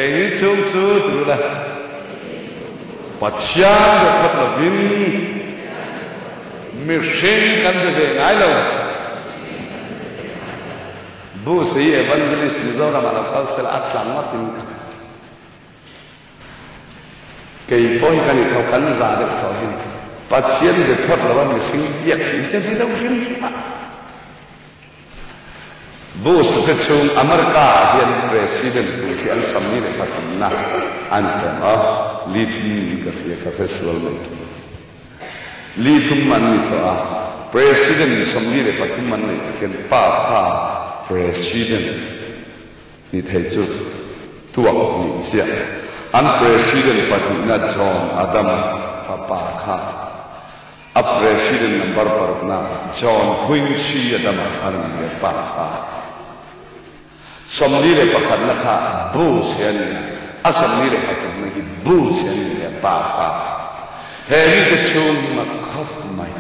Keini chhung chu tu le Pathian be phawt lovin mihring kan be ve ngai lo. Bus hi Evangelist Mizoram ah lo kal sela a tla ngawt in ka hmu. Kei pawh hi kan i tho kan za deuh tawh hi ni. Pathian be phawt lo a mihring biak hi se ni lo hrim hrim a. Bush te chung America ah hian President tur hi an 23 na an tawng a, li thum niin ka hria, ka hre sual mai thung. Li thum an ni tawh a, President 43 an neih te hian pa kha President ni thei chu tuak nih chiah. An President pahnihna John Adam fapa kha A President number parukna John Quincy Adama a rawn lir pa kha 41 na kha Bush he a ni a, a 43 na hi Bush he a ni leh pa kha. He mite chhung hi mak khawp mai.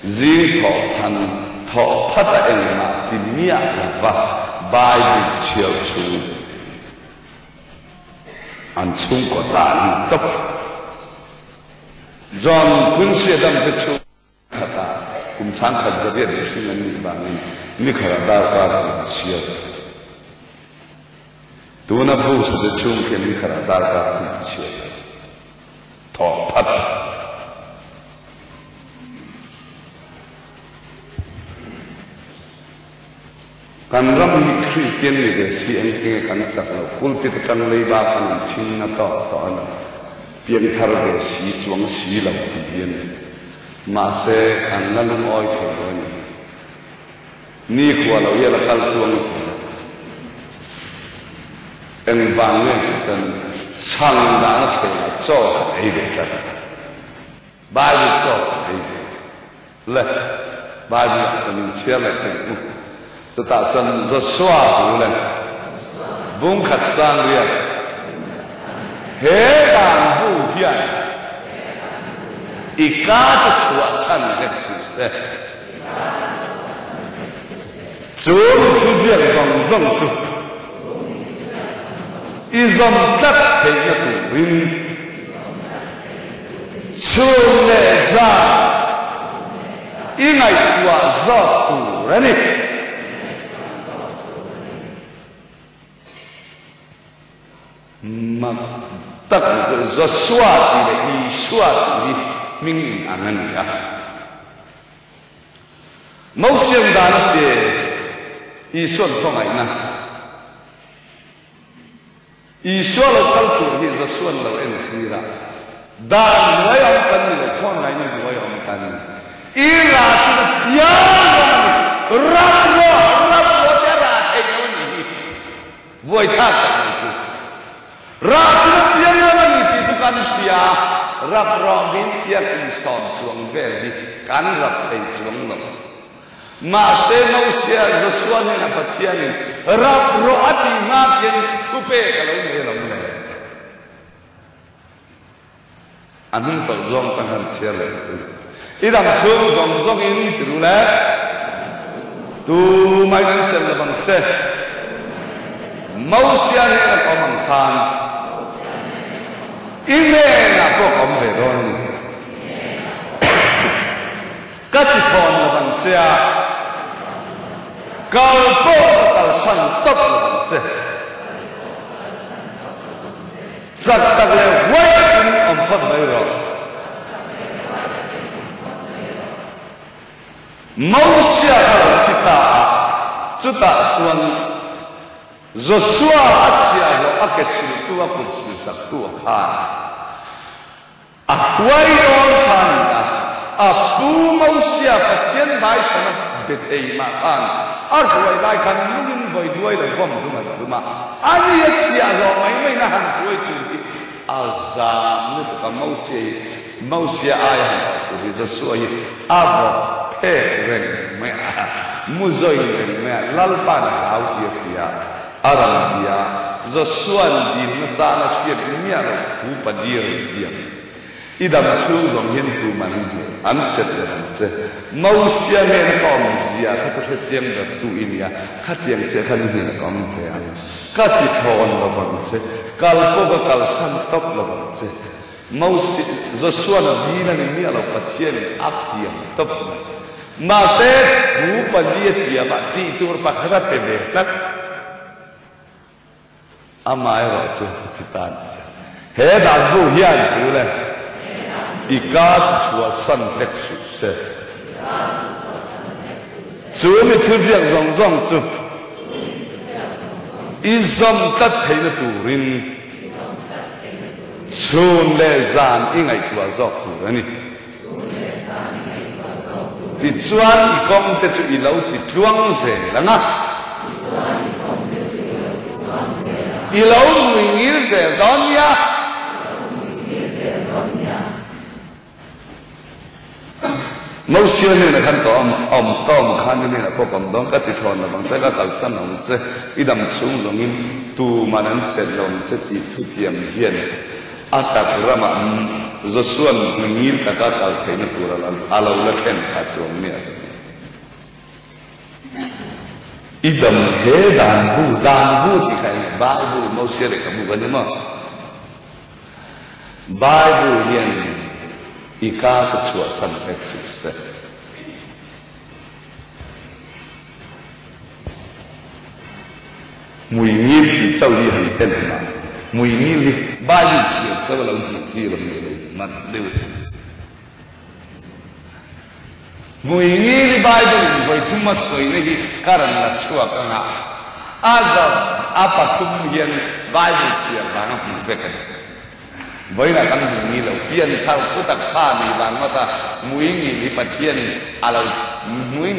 Zing thawh phan thawh phat a engmah ti miah lova Bible chhiar chhung an chhungkaw dan hi tawp. John Quincy Adams te chhung khatah kum sangkhat zariat mihring an nih vangin ni khatah darkar tum chhiat. Tuna Bush te chhung khian ni khatah darkar thum chhiat thawh phat. Kan ram hi Kristian ni ve si eng tinge kan chak lo, pulpit atang leiba kan in ching na tawk tawh a ni, piangthar ve si chuang si lo tih hi a ni. Mahse, kan la lungawi thei lo a ni. Nikhua lo hian a kal tluang zel a. Eng vang nge tih chuan chhang dahna thlenah chaw kan ei ve tlat a. Bible chaw kan ei ve. Le, Bible ah cun in chhiar leh peng u. Cutah cun Joshua bu le bungkhat cang rian he dan bu hian i ka cu chuahsan hlek suh seh. Cu thuziak zawng zawng cu i zawm tlat theihna turin chhun leh zan i ngaihtuah zawk tur a ni. Mak tak chu Joshua tih leh Isua tih hi hming inang a ni a. Mosian dan a pe Isuan khawngaihna. Isua lo kal tur hi Josuan lo en tir a, dan hnuai awm kan ni lo, khawngaihna hnuai awm kan ni. I ra chu na piang rawng a ni, rap rawh, rap rawh tia ra theih lo a nih hi. Buaithlak tak mai chu. Ra chu na piang rawng a ni tih chu kan hria, rap rawh min tia kum sawm chuang vel hi kan rap thei chuang lo. Mahse Mosia Joshua hnenah Pathianin rap rawh a tih hma khian thu pek a lo nei alawm le. A hnung tawlh zawng tan han chhiar leh chu i dam chhung zawng zawngin ti ru le. Tu mai kan chelh lo ang che. Mosia hnenah ka awm ang khan i hnenah pawh ka awm ve dawn a ni. Ka ti thawn lo ang che a, kal pawh ka kalsan tawp lo ang che. Chak tak leh huai takin awm phawt mai rawh. Mosia kha lo thi ta a, chutah chuan Joshua a chhiahhlawh a ke siltu a kut silsaktu a khan. A huai dawn kha a ni a, a pu Mosia Pathian hmaichhana be thei mah khan a hruai lai khan lungin vawi duai lo vawm hlum an tum a, a ni a chhiahhlawh mai maiin a han hruai tur hi a zam lutuk a, Mosia hi Mosia aia han hruai tur hi Joshua hi a bawk phek reng mai a, mu zawi reng mai a, Lalpa'n a hlau tih a hria. A rawn ti a, Joshua'n dilna chang a hriat miah loh thu pali a rawn ti ang. I dam chhung zawng hian tum an hmu, an chet ber ang che. Mosia hnena ka awm zia kha chu hrechiang ber tu i nia, khatiang che khan i hnena ka awm ve ang. Ka ti thlawn lo vang che, kal pawh ka kalsan tawp lo vang che. Moses, Joshua na dil a ni miah lo, Pathianin a tiam tawp mai. Mahse, thu palia tiamah tih tur pakhat a pe ve tlat. Amaherawhchu ti ta ni che. He dan bu hian tu le i ka chu chhuahsan hlek suh se. Chu mi thuziak zawng zawng chu i zawm tlat theihna turin chhun leh zan i ngaihtuah zawk tur a ni. Tichuan i kawngte chu i lo ti tluang zel ang a. I lo nui ngil zel dawn nia. Mosia hnenah khan ka awm awm ka awm khan i hnenah pawh ka awm dawn ka ti thlawn lo vang che ka kalsan lo ang che i dam chhung zawngin tuman an chet lo ang che tih thutiam hian A tak ramah Joshua hmingil taka kal theihna tur a lo la thlen kha chuang miah lo. I dam he dan bu, dan bu tih kha eng nge? Bible, Mosia lehkhabu kha ni maw? Bible hian i ka chu chhuahsan vek suh se. Hmuingil tih chauh hi han en mah. Hmuingil hi Bible chhiar chauh a lo hmuh chi lo nei lo mat deuh a. Hmuingil hi Bible in vawi thum a sawina hi ka rawn la chhuak ang a, a zawh a pathum hian Bible chhiar vang a hmuh vek a ni. Vawiinah kan hmu ngi lo. Pian thar thu tak pha nei vang ngawt a, mui ngil hi Pathianin a lo mui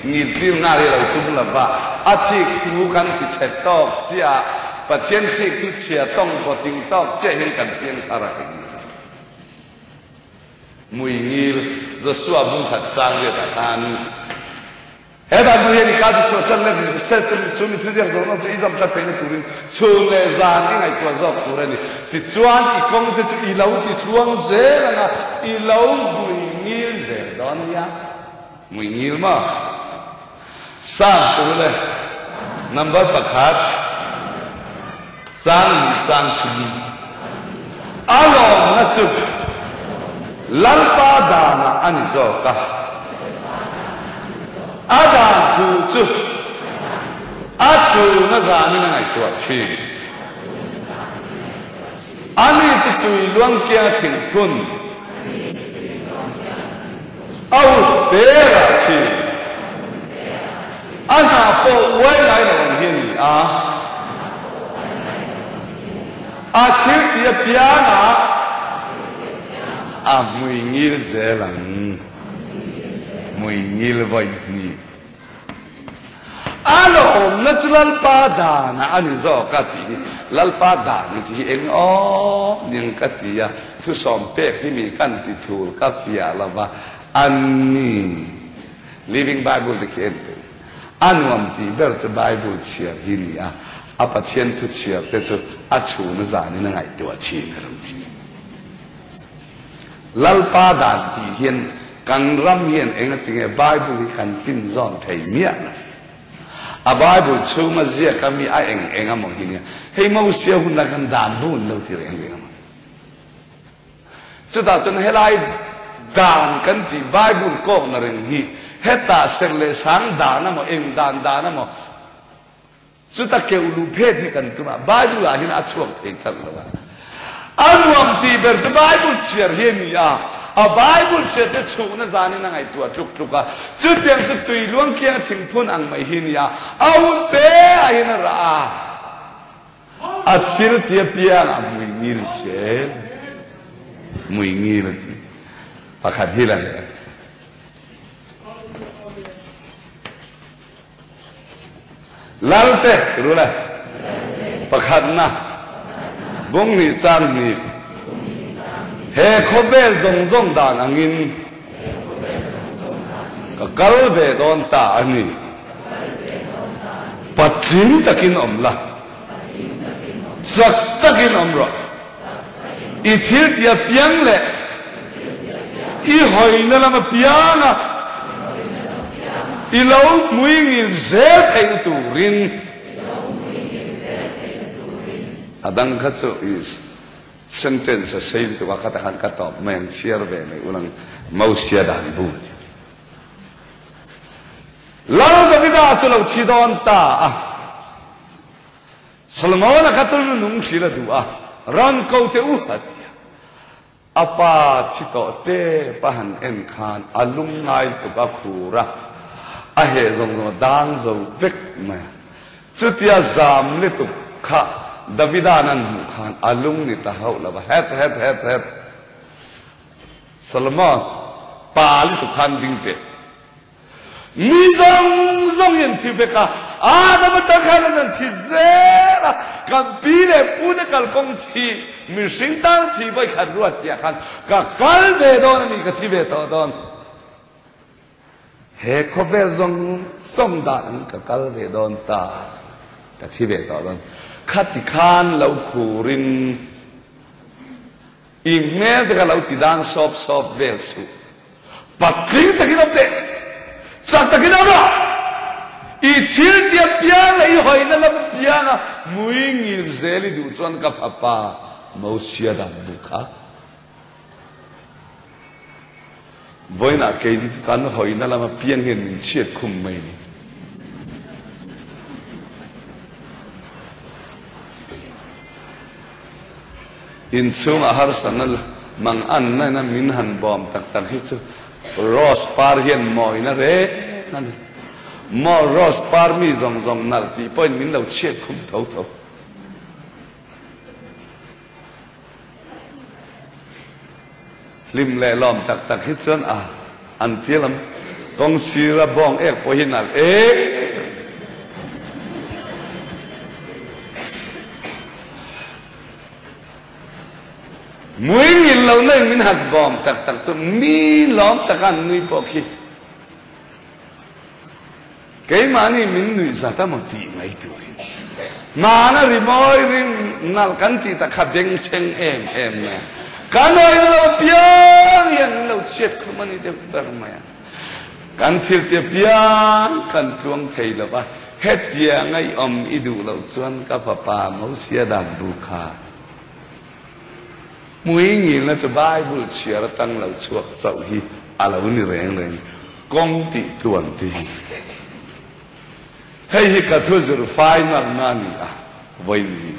ngil tlir nghal hi a lo tum lo va, a thik thu kan ti chhe tawk chiah a, Pathian thik thu chhia tawng pawh ting tawk chiah hian kan pian thar a keng ni. Mui ngil Joshua bungkhat chang riatah khan. He dan hnu hian i ka chu chhuahsan leh se chu chu mi thuziak zawng zawng chu i zawm tlat theihna turin chhun leh zan i ngaihtuah zawk tur a ni. Tichuan i kawng te chu i lo ti tluang zel ang a, i lo hmui ngil zel dawn nia. Hmui ngil maw? Sam tur le number pakhat chang hnih chang thum a lawmna chu Lalpa danah a ni zawk a, a dan thu chu a chhun a zanin a ngaihtuah thin. Ani chu tui luang kianga thingphun a ut berah thin. A hna pawh uai ngai lo ang hi a ni a. A thil tih apiangah a hmui ngil zel ang. Hmui ngil vawi hnih. A lawmna chu Lalpa danah a ni zawk a tih hi, Lalpa dan a tih hi eng awm ning ka ti a, thusawm pek hi mi kan ti thul ka fiah lo va, a ni. Living Bible te khi en teh. A nuam tih ber chu Bible chhiar hi ni a, a Pathian thu chhiar te chu a chhun a zanin a ngaihtuah thin a lo ti. Lalpa dan tih hian kan ram hian engatinge Bible hi kan tin zawn thei miah lo. A Bible chhunga ziak a mi a eng eng amaw hi nia, hei Mosia hun ah khan dan bu an lo ti reng reng amaw. Chutah chuan helai dan kan tih Bible kawkna reng hi hetah serh leh sang dan amaw eng dan dan amaw chuta keuh luh phet hi kan tum a, Bible ah hian a chhuak thei tlat lo a. A nuam tih ber chu Bible chhiar hi a ni a, a Bible chhiar te chhukna zanin a ngaihtuah tluk tluk a, chutiang chu tui luang kianga thingphun ang mai hi a ni a, a hun te ah hian a rah a. A thil ti apiang a hmui ngil zel a ti. Hmui ngil a ti. Pakhat hi la leh. Lalte rul e. Pakhatna bung hnih chang hnih. He khawvel zawng zawng dan angin ka kal ve dawn ta a ni. Patling takin awm la, chak takin awm rawh. I thil ti apiang leh i hawina lam apianga i lo hmui ngil zel theihna turin. A dang kha chu i sentence a sei lutuk a, khata khan ka tawp mai ang, chhiar ve mai ulang Mosia dan bu a ti. Lal Davida chu lo thi dawn ta a, Solomona kha chu nunung hril a duh a, rawn ko teh u a ti a. A pa thi tawh tep a han en khan a lungngai lutuk a khur a, a heh zawng zawng a dang zo vek mai a. Chutia zam lutuk kha Davida'n an hmuh khan a lung ni ta hauh lo va, Het, het, het, het! Solomon, pa lutuk khan ding teh. Mi zawng zawng hi an thi vek a, Adam atang khan an rawn thi zel a, kan pi leh pu te kalkawng thi, mihring tan thi vawi khat ruat tih ah khan ka kal ve dawn a ni, ka thi ve tawh dawn. He khawvel zawng zawng dan ang ka kal ve dawn ta, ka thi ve tawh dawn. Khati khan lo khurin i hmel te kha lo ti dang sawp sawp vel suh. Patling takin awm teh, chak takin awm rawh. I thil ti apiang leh i hawina lam apianga hmui ngil zel i duh chuan ka fapa Mosia dan bu kha vawiinah keini chu kan hawina lam apiang hian min chhiat khum mai a ni. Inchhungah harsatna mang anna ina min han bawm tak tak hi chu Rose par hian mawina reng a ni. Maw Rose par mi zawng zawng nalh tih pawhin min lo chhiat khum tho tho. Hlim leh lawm tak tak hi chuan a an tia lam kawng sira bawng ek pawh hi nalh em. Mui ngil lo na in min han bawm tak tak chu mi lawm taka an nui pawh khi keimahni min nuih zat a maw tih mai tur hi hmana rimawi ring nalh kan tih tak kha bengchheng em em mai a, kan awih lo apiang hian min lo chhiat khum a ni deuh ber mai a. Kan thil ti apiang kan tluang thei lo va, hetianga i awm i duh loh chuan ka fapa Mosia dan bu kha hmui ngilna chu Bible chhiar atang lo chhuak chauh hi a lo ni reng reng kawng tih tluan te hi. Hei hi ka thu zir final na a ni a, vawiin hi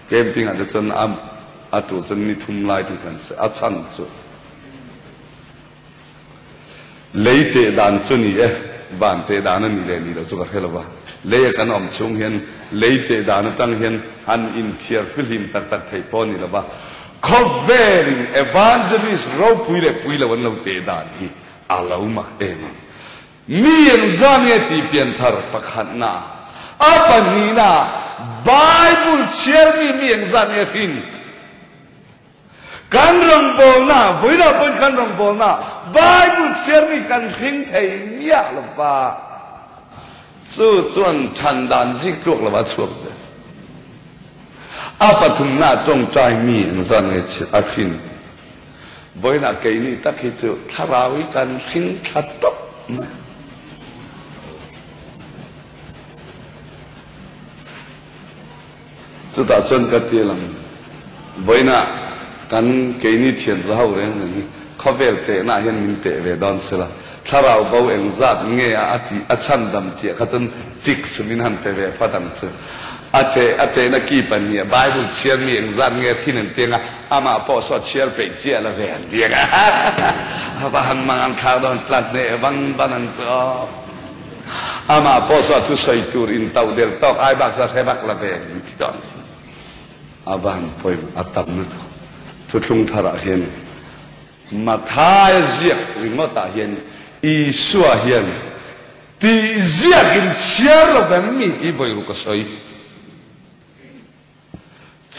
camping ah te chuan a tul chuan ni thum lai te kan sawi a chhan chu. Lei teh dan chu ni e, van teh dan a nih leh nih loh chu ka hre lo va. Lei a kan awm chhung hian lei teh dan atang hian han inthiar fihlim tak tak theih pawh a ni lo va. Khawvelin evangelist ropui leh pui lo an lo teh dan hi a lo mak em ang. Mi engzah nge tih pianthar pakhatna a pahnihna Bible chhiarmi mi engzah nge hrin? Kan rawngbawlna, vawilah pawhin kan rawngbawlna Bible chhiarmi kan hring thei miah lo va, chu chuan than dan zik tluak lova chhuak zel. A pathumna tawngtai mi engzat nge a hrin? Vawiinah keini tak hi chu thlarau hi kan hring thla tawp mai. Chutah chuan ka ti lang, vawiinah kan keini thian za ho reng reng hi khawvel tehna hian min teh ve dawn sela, thlarau bo engzat nge a a tih a chhandam tih kha chuan tick min han pe ve phawt ang chu. A teh a tehna ki pahnih Bible chhiar mi engzat nge thin an ti anga amah pawh saw chhiar peih chiah la ve an ti anga a va han mang an thlak dawn tlat hneh van van ang chu aw. Amah pawh saw chu sawi tur in toh del tawk ai bak sa hre vak la ve min ti dawn si. A van pawi a tam lutuk. Thuthlung tharah hian Mathaia ziak ringawt ah hian Isua hian tih ziak in chhiar lo vem mi tih vawi ruk a sawi.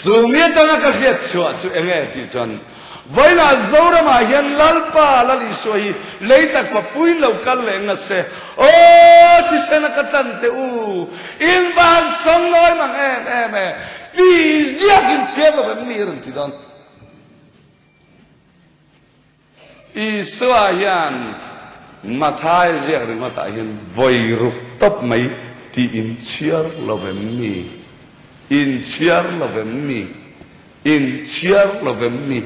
Chu mi atanga ka hriat chhuah chu eng nge tih chuan, Vawiinah Zoramah hian Lalpa Lal Isua hi lei taksa puiin lo kal leh nga se, Aw thisena ka tlan teh u, in va han sawng nawi mang em em e, tih ziakin chhiar lo em ni a rawn ti dawn. Isua hian Mathai ziak ringawtah hian vawi ruk tawp mai tiin chhiar lo em ni? In chhiar lo vem mi? In chhiar lo vem mi?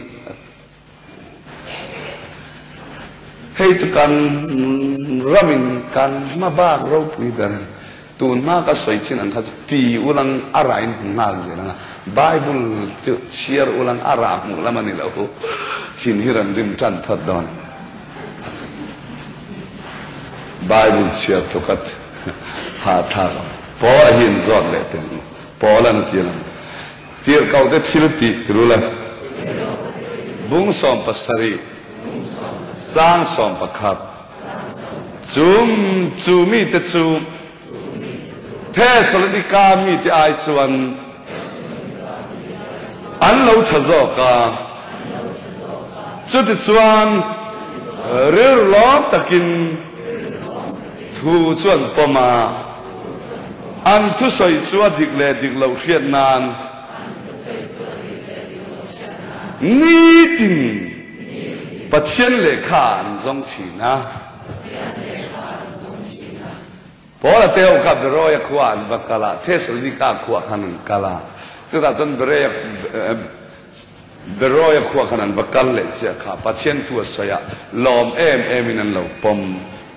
Hei chu kan ramin kan hma bak ropui ber a ni. Tun hma ka sawi chin ang kha chu ti ulang a rah in hmu nghal zel ang a, Bible chu chhiar ulang a rah hmuh lam a ni lo. Thin hi rawn rim tan phawt dawn a ni. Bible chhiar tluka hahthlak a Paula hi in zawt leh teh ang u. Paula'n a ti ang. Tirhkohte thil tih tirul a. Bung 17, chang 11. Chung chu mite chu Thesalonika mite ai chuan an lo tha zawk a. Chutichuan rilru lawm takin thu chu an pawm a. An thusawi chu a dik leh dik loh hriat nan nitin Pathian lehkha an zawng thin a. Paula te ho kha Beroia khua an va kal a, Thesalonika khua khan an kal a. Chutah chuan Beroia Beroia khua khan an va kal leh chiah kha Pathian thu a sawi a, lawm em em in an lo pawm.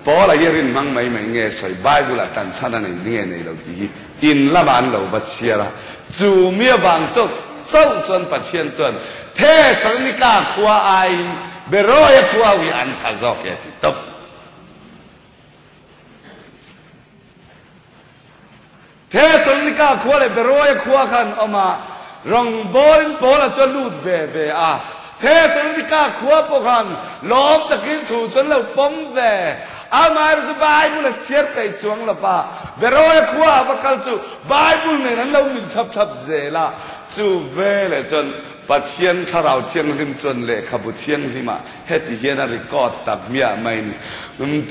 Paula hi rin hmang mai mai nge sawi, Bible ah tan chhan a nei nge nei lo tih hi in lamah an lo va chhiar a. Chu mi avang chauh chauh chuan Pathian chuan Thesalonika khua aiin Beroia khua ui an tha zawk e a ti tawp. Thesalonika khua leh Beroia khua kha an awm a, rawngbawlin Paula chu a lut ve ve a. Thesalonika khua pawh khan lawm takin thu chu an lo pawm ve. Amaherawhchu chu Bible a chhiar peih chuang lo va, Beroia khua a va kal chu Bible nen an lo min thlap thlap zel a. Chu veleh chuan Pathian Thlarau Thianghlim chuan lehkhabu thianghlimah Heti hian a record tak hmiah mai ni.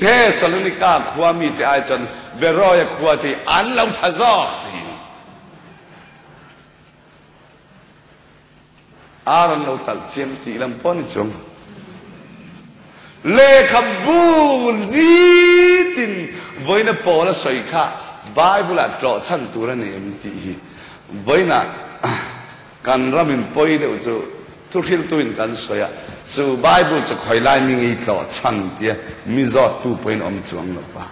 Thesalonika khua mite ai chuan Beroia khua te hi an lo tha zawk tiin ar an lo talh chiam tih lam pawh ni chuang lo. Lehkhabu nitin vawiina Paul a sawi kha Bible ah tlawh chhan tur a ni em tih hi vawiinah Kan ram in pawi deuh chu thuhriltu in kan sawi a, chu Bible chu khawi lai mi ngei tlawh chhan tia mi zawt tu pawhin awm chuang lo va.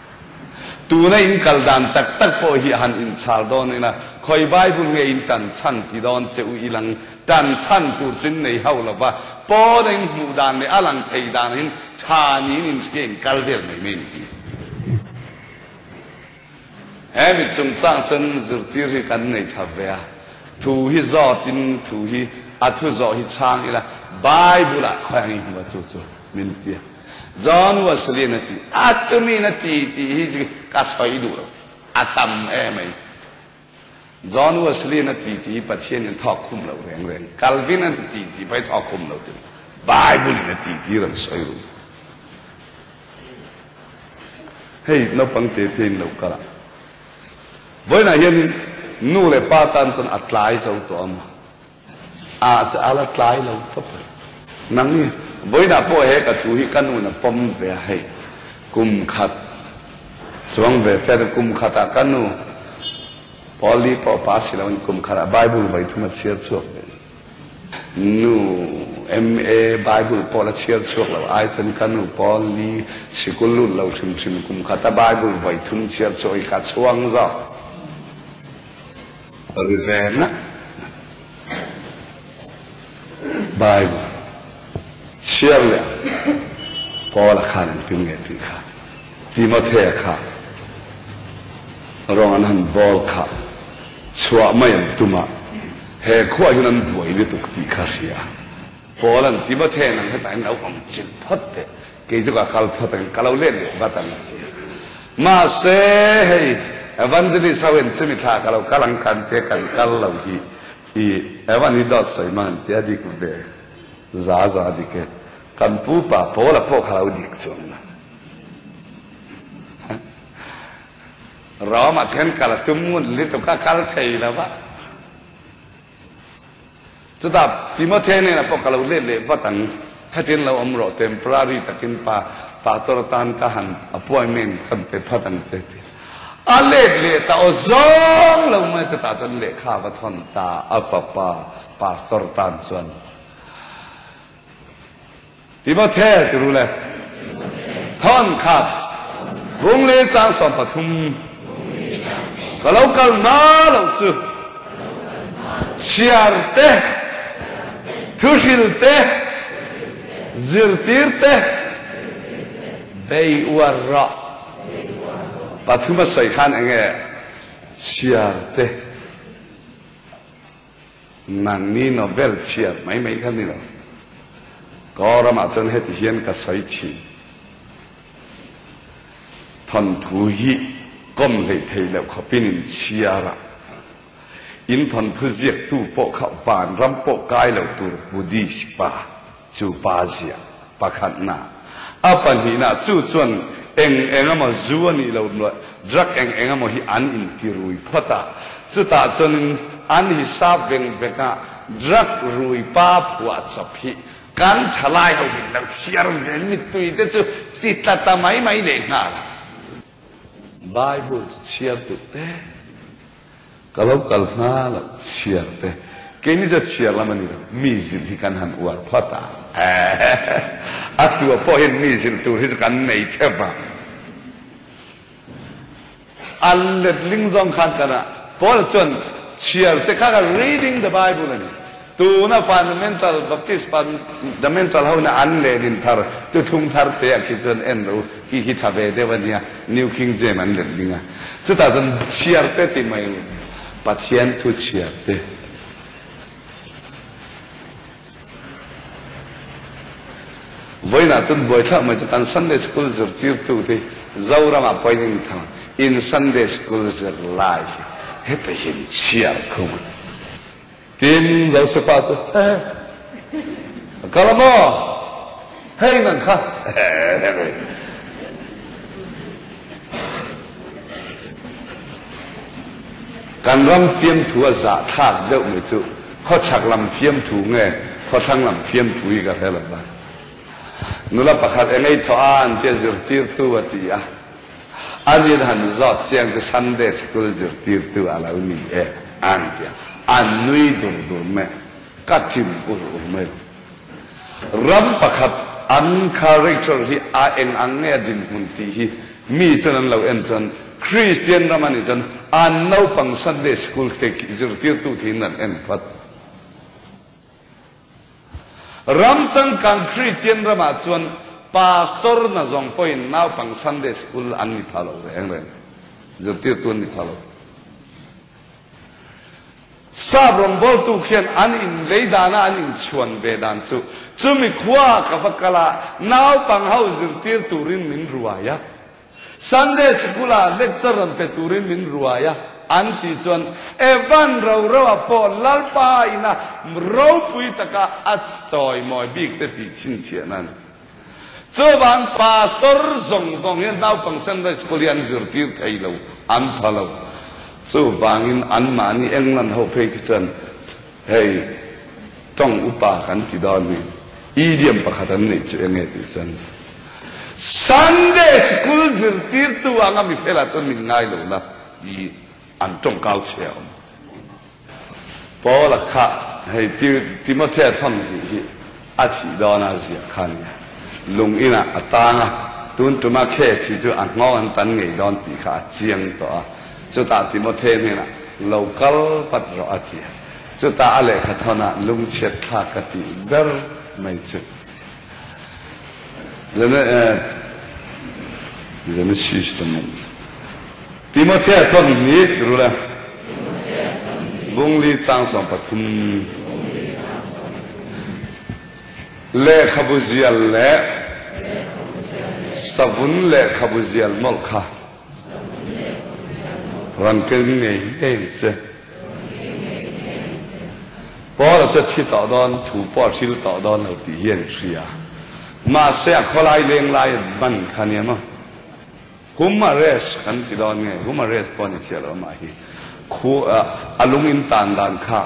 Tuna in kal dan tak tak pawh hi han inchhal dawn ila, khawi Bible nge in tan chhan ti dawn che u ilang tan chhan tur chu in nei hauh lo va, pawna in hmuh dan leh a lang thei dan hin tha niin in hria in kal vel mai mai ni hi. He mi chungchang chuan zirtir hi kan nei tha ve a, thu hi zawtin thu hi a thu zawh hi chhang ila Bible ah khawi ang i hmu a chu chu min ti a. John Wesley in a ti a chumi in a ti tih hi ka sawi duh lo ti a tam em ai. John Wesley in a ti tih hi Pathian in thawk khum lo reng reng, Calvin an ti tih pawh hi thawk khum lo ti Bible in a ti tih rawn sawi ru ti. Hei naupang te te in lo kal a, vawiinah hianin nu leh pa tan chuan a tlai zo tawh a maw? A se a la tlai lo tawp a, nang hi vawiinah pawh he ka thu hi ka nu'n a pawm ve a, hei kum khat chuang ve fe a, kum khatah ka nu Paul-i pawh pa si loin kum khatah Bible vawi thum a chhiar chhuak ve. Nu MA Bible pawh la chhiar chhuak lo ai chuan ka nu Paul ni sikul lut lo hrim hrim kum khata Bible vawi thum chhiar chhuak hi ka chhuang zawk ri ve ngat Bible chhiar leh ang Paul-a khan engtin nge tih kha Timothea kha rawng an han bawl kha chhuah mai an tum a, he khuah hian an buai lutuk tih kha hria. Paul-a'n Timothea nang hetah hian lo awm chilh phawt teh, kei chu ka kal phawt ang, ka lo let leh vat ang a ti a. Mahse, hei Evangelist ho hian chumi thla ka lo kal ang kan tia kan kal lo hi i Evan hi dawt sawi mang an tia dik ve za za dik e. Kan pu pa Paul-a pawh kha lo dik chuang lo. Rome ah khian kal a tum ngun lutuk a, kal thei lo va. Chutah Timothea hnenah pawh ka lo let leh vat ang, hetin lo awm rawh, temporary takin pa pastor atan ka han appointment ka pe phat ang che ti. A let leh ta aw zawng lo mai chutah chuan lehkha a va thawn ta a fapa pastor tan chuan Timothe ti ru le thawn khat bung le chang 13 ka lo kal hma lo chu chhiar te thuhril te zirtir te bei uar rawh. Pathum a sawi khan enge chhiar te nangni novel chhiar mai mai kha ni lo. Ka ramah chuan heti hian ka sawi thin. Thawnthu hi kawm hleih theih loh khawpin in chhiar a, in thawnthu ziaktu pawh kha vanram pawh kai lo tur Buddhist pa Chu pa ziah pakhatna, a pahnihna chu chuan eng eng emaw zu a nih loh luah drug eng eng emaw hi an inti rui phawt a, chutah chuanin an hisap veng veng a, drug rui pa phuah chawp hi kan thalai ho hi lo chhiar ve mittui te chu ti tla ta mai mai leh nghal a. Bible chu chhiar duh te. Ka lo kal hma loh chhiar te. Keini chu chhiar lam a ni lo, mi zilh hi kan han uar phawt a. A tua pawh hian mi zilh tur hi chu kan nei theuh va. A letling zawng khan kan a, Paula chuan chhiar te kha kha reading the Bible a ni. Tuna fundamental Baptist fundamental ho ina an lehlin thar thuthlung thar te ah khi chuan en ro hi hi tha ve deuh a nia, New King James an letling a. Chutah chuan chhiar te tih mai Pathian thu chhiar te. Vawiinah chuan buaithlak mai chu kan Sunday School zirtirtu te Zoramah pawhin in thang in Sunday School zirlai hi heta hian chhiar khum a. Tin, Josefa chu, He, ka kal a maw? Hei nang kha, he. Kan ram fiamthu a zah thlak deuh mai chu khawchhak lam fiamthu nge khawthlang lam fiamthu hi ka hre lo va. Nula pakhat eng ei thawh a an tia zirtirtu a ti a. Anin han zawt chiang chu Sunday School zirtirtu a lo ni e an ti a, an nui dur dur mai a, ka chim ur ur mai lo. Ram pakhat an character hi a eng ang nge a dinhmun tih hi mi chuan an lo en chuan Kristian ram a nih chuan an naupang Sunday School te zirtirtu thiin an en phawt. Ram changkang Kristian ramah chuan Pastor na zawng pawhin naupang Sunday School an ni pha lo reng reng, zirtirtu an ni pha lo. Sap rawngbawltu khian an inlei dana an inchhuan ve dan chu, chumi khua ka va kal a, naupang ho zirtir turin min ruai a. Sunday School ah lecture rawn pe turin min ruai a, an tih chuan Evan Roro-a pawh Lalpa ina ropui taka a chawimawi bik te tih chhinchhiahna a ni. Chuvang Pastor zawng zawng hian naupang Sunday School hi an zirtir thei lo, an pha lo. Chuvangin anmahni England ho phei khi chuan hei tawng upa kan ti dawn hi idiom pakhat an neih chu enge tih chuan Sunday School zirtirtu anga mi felah chuan min ngai lo la tih an tawngkau chhe a awm. Paula kha hei Timothea thawn tih hi a thih dawn a ziah kha a nia. Lung inah a tang a, tun tuma case hi chu a nghawng an tan ngei dawn tih kha a chiang tawh a. Chutah Timothea hnenah lo kal pat rawh a ti a. Chutah a lehkha thawnah lungchhiat thlak ka tih ber mai chu. Genesis lam awm chu. Timothea thawn hi tirul e. Bungli chang 13. Lehkhabu zial leh savun lehkhabu zial mawlh kha rawn keng ngei ngei ang che. Paula chu a thi tawh dawn, thu pawh a hril tawh dawn lo tih hi an hria. Mahse a khawlai leng lai a ban kha nia maw? Home arrest kan ti dawn nge? Home arrest pawh a ni chiah lo amah hi. Khu a lung in tan dan kha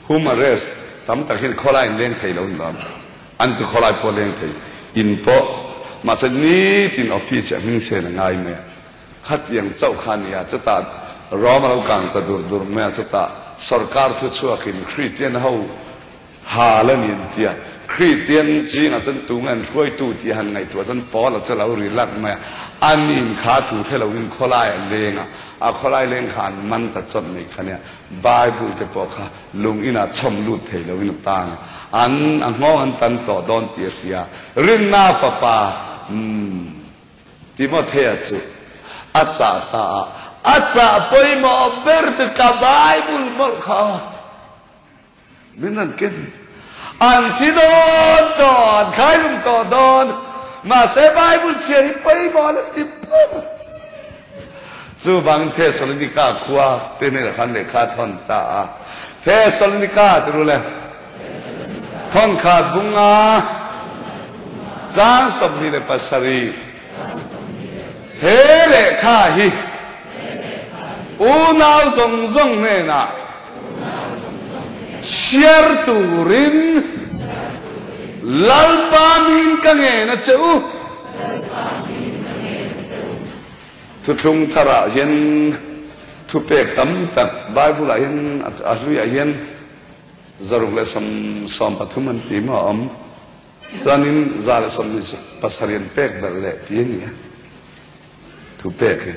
home arrest tam tak hian khawlai in leng thei lo ni dawn. An chu khawlai pawh leng thei in pawh mahse nitin office ah hming sen a ngai mai a. Khatiang chauh kha a ni a, chutah Rom a lo kang ta dur dur mai a, chutah sorkar thu chhuakin Kristian ho hal a ni an ti a, Kristian zingah chuan tunge an hruaitu tih han ngaihtuah chuan Paula chu a lo ri lak mai a, a nin kha thu hre loin khawlai a leng a, a khawlai leng kha an man ta chawt mai kha nia, Bible te pawh kha lung inah chhawm lut thei loin a tang a, an a nghawng an tan tawh dawn tih a hria, Rinna fapa umm. Timothea chu a chah ta a, a chah pawimawh ber chu ka Bible mawlh kha min rawn ken. An thi dawn tawh, an khailum tawh dawn, mahse Bible chhiar hi pawimawh la ti ber. Chuvangin Thesalonika khua te hnenah khan lehkha a thawn ta a. Thesalonika ti ru le. Thawnkhat bunga chang 27 he lehkha hi unau zawng zawng hnenah chhiar turin Lalpa min ka ngen a che u. Thuthlung tharah hian thupek tam tak Bible ah hian a hluiah hian 130 an ti maw a awm. Chuanin 127 an pek belh leh ti a ni a. Thupek hi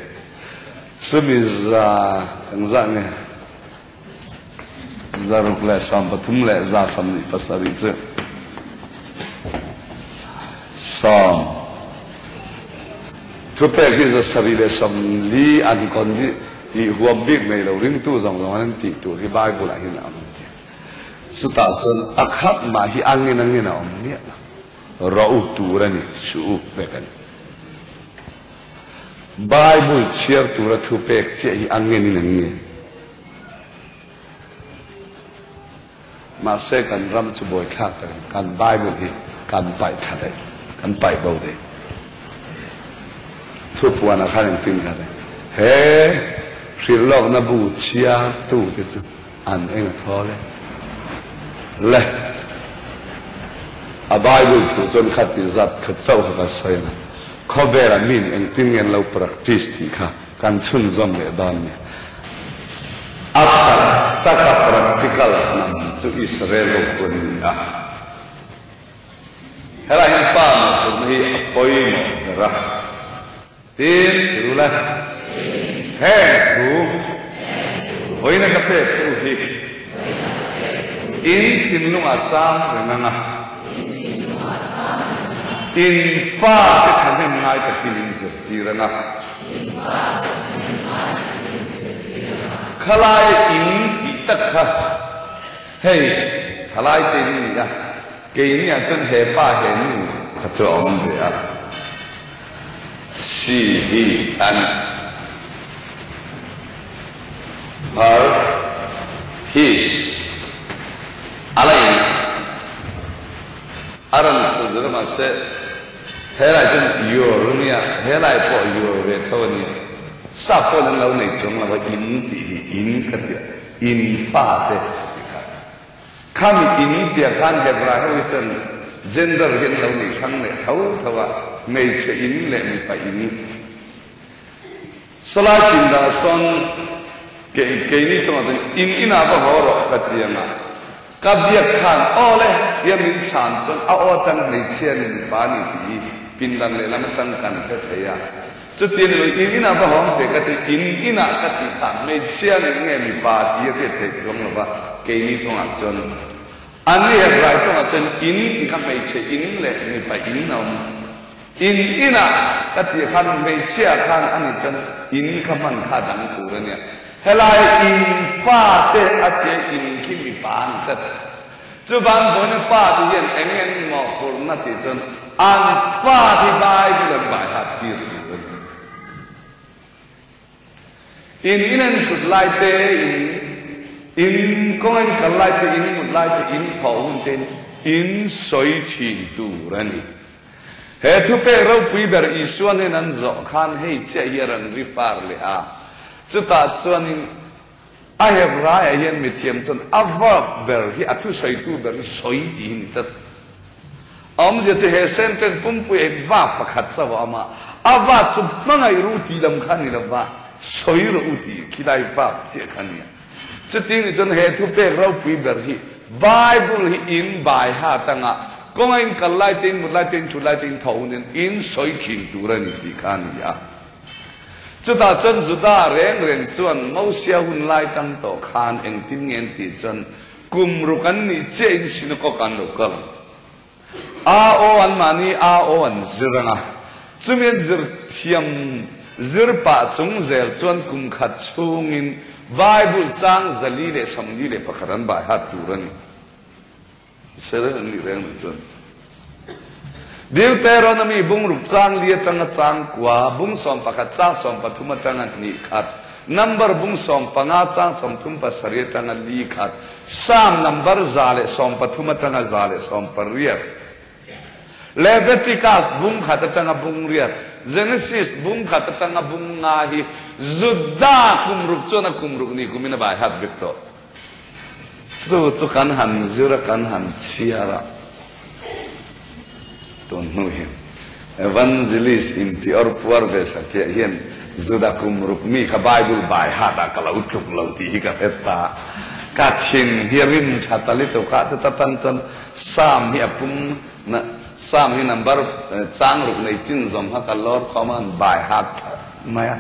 chumi za engzah nge 130 leh 127 chu sawm. Thupek hi 740 an kawn dih tih huam bik nei lo ringtu zawng zawng an tih tur hi Bible ah hian a awm an ti. Chutah chuan a khat mah hi angin angin a awm miah lo. Rawh u tur a ni, suh u vek a ni. Bible chhiar tura thupek chiah hi angin in an ngen. Mahse kan ram chu buaithlak tak in kan Bible hi kan paih thla daih, kan paih bo daih. Thupuan ah khan engtin kha daih. He hrilhlawkna bu chhiartu te chu an eng a thawl e. Le a Bible thu chuan kha ti zat kha chauh kha ka sawi ang a, khawvelah min engtin nge an lo practice tih kha Kan chhunzawm leh dawn nia. A tak taka practical hnam chu Israel ho khu an ni a. Helai hian pa mawhphurhna hi a pawimawh ber a. Tin, i rul e. Heng thu vawiina ka pek che u hi in thinlungah chang reng ang a. In fate thahnem ngai takin in zirtir ang a. Khalai in tih tak kha hei thalai te in ni a, keini ah chuan he pa he nu kha chu a awm ve a, she, he and her, his a la in a rawn chhu zir mahse Helai chuan your ania, helai pawh your ve tho ania. Sap pawn an lo nei chuang lo a, in tih hi in ka tia, in fa te tih kha. Khami in tia khan Hebrai ho hi chuan gender hi an lo nei hrang leh tho tho a, hmeichhe in leh mipa in. Sawlai pindan ah sawn keini chungah chuan in inah va haw rawh ka ti ang a. Ka biak khan aw le tia min chhan chuan a aw atang hmeichhia ni mipa a ni tih hi pindan lehlam atang kan hre thei a. Chuti ni lo in inah va hawng teh ka ti, in inah ka tih kha hmeichhia ni nge mipa tih a hriat theih chuang lo va, keini thawngah chuan an ni Hebrai tawngah chuan in tih kha hmeichhe in leh mipa in a awm. In inah ka tih khan hmeichhia khan a nih chuan in kha hman kha dang tur a nia. Helai in fate a tia in khi mipa an hret. Chuvang pawhin pa te hian eng eng mawhphurhna tih chuan an fa hi Bible an bai hat tir tur a ni. In in an thut lai te, in in kawng an kal lai te, in mut lai te, in thawh hun te in sawi thin tur a ni. He thupek ropui ber Isua nen an zawh khan hei chiah hi a rawn ri far leh a. Chutah chuanin a Hebraiah hian mithiam chuan a verb ber hi a thusawitu ber hi sawi tih hi ni tlat. A awmzia chu he sentence pumpui ah verb pakhat chauh a awm a, a verb chu hmangaih ru tih lam kha a ni lova, sawi rawh u tih khilai verb chiah kha a ni a. Chuti nih chuan he thupek ropui ber hi Bible hi in bai hat anga kawnga in kal lai te, in mut lai te, in thut lai te, in tho hunin in sawi thin tur a ni tih kha a ni a. Chutah chuan Juda reng reng chuan Mosia hun lai tang tawh khan engtin nge an tih chuan kum ruk an nih chiah in synagogue an lo kal ang. A aw an mahni a aw an zir ang a, chumi an zir thiam zir pah chung zel chuan kum khat chhungin Bible chang 441 an bai hat tur a ni. Israel an nih reng reng chuan Deuteronomy bung ruk chang li atanga chang kua, bung 11 chang 13 atanga hnih khat, Number bung 15 chang 37 atanga li khat, Psalm number 113 atanga 180, Leviticus bung khat atanga bung riat, Genesis bung khat atanga bung nga hi Juda kum ruk chuan a kum ruk ni kumin a bai hat vek tawh. Chu chu kan han zir a, kan han chhiar a, tun hnu hian Evangelist inti awr puar ve sathiah hian Juda kum ruk mi kha Bible bai hat ah ka lo tluk lo tih hi ka hre ta. Ka thin hi a rim tha ta lutuk a, chuta tan chuan Psalm hi a pum na Psalm hi number chang ruk nei chin zawm kha ka lawr khawm a, an bai hat phat mai a.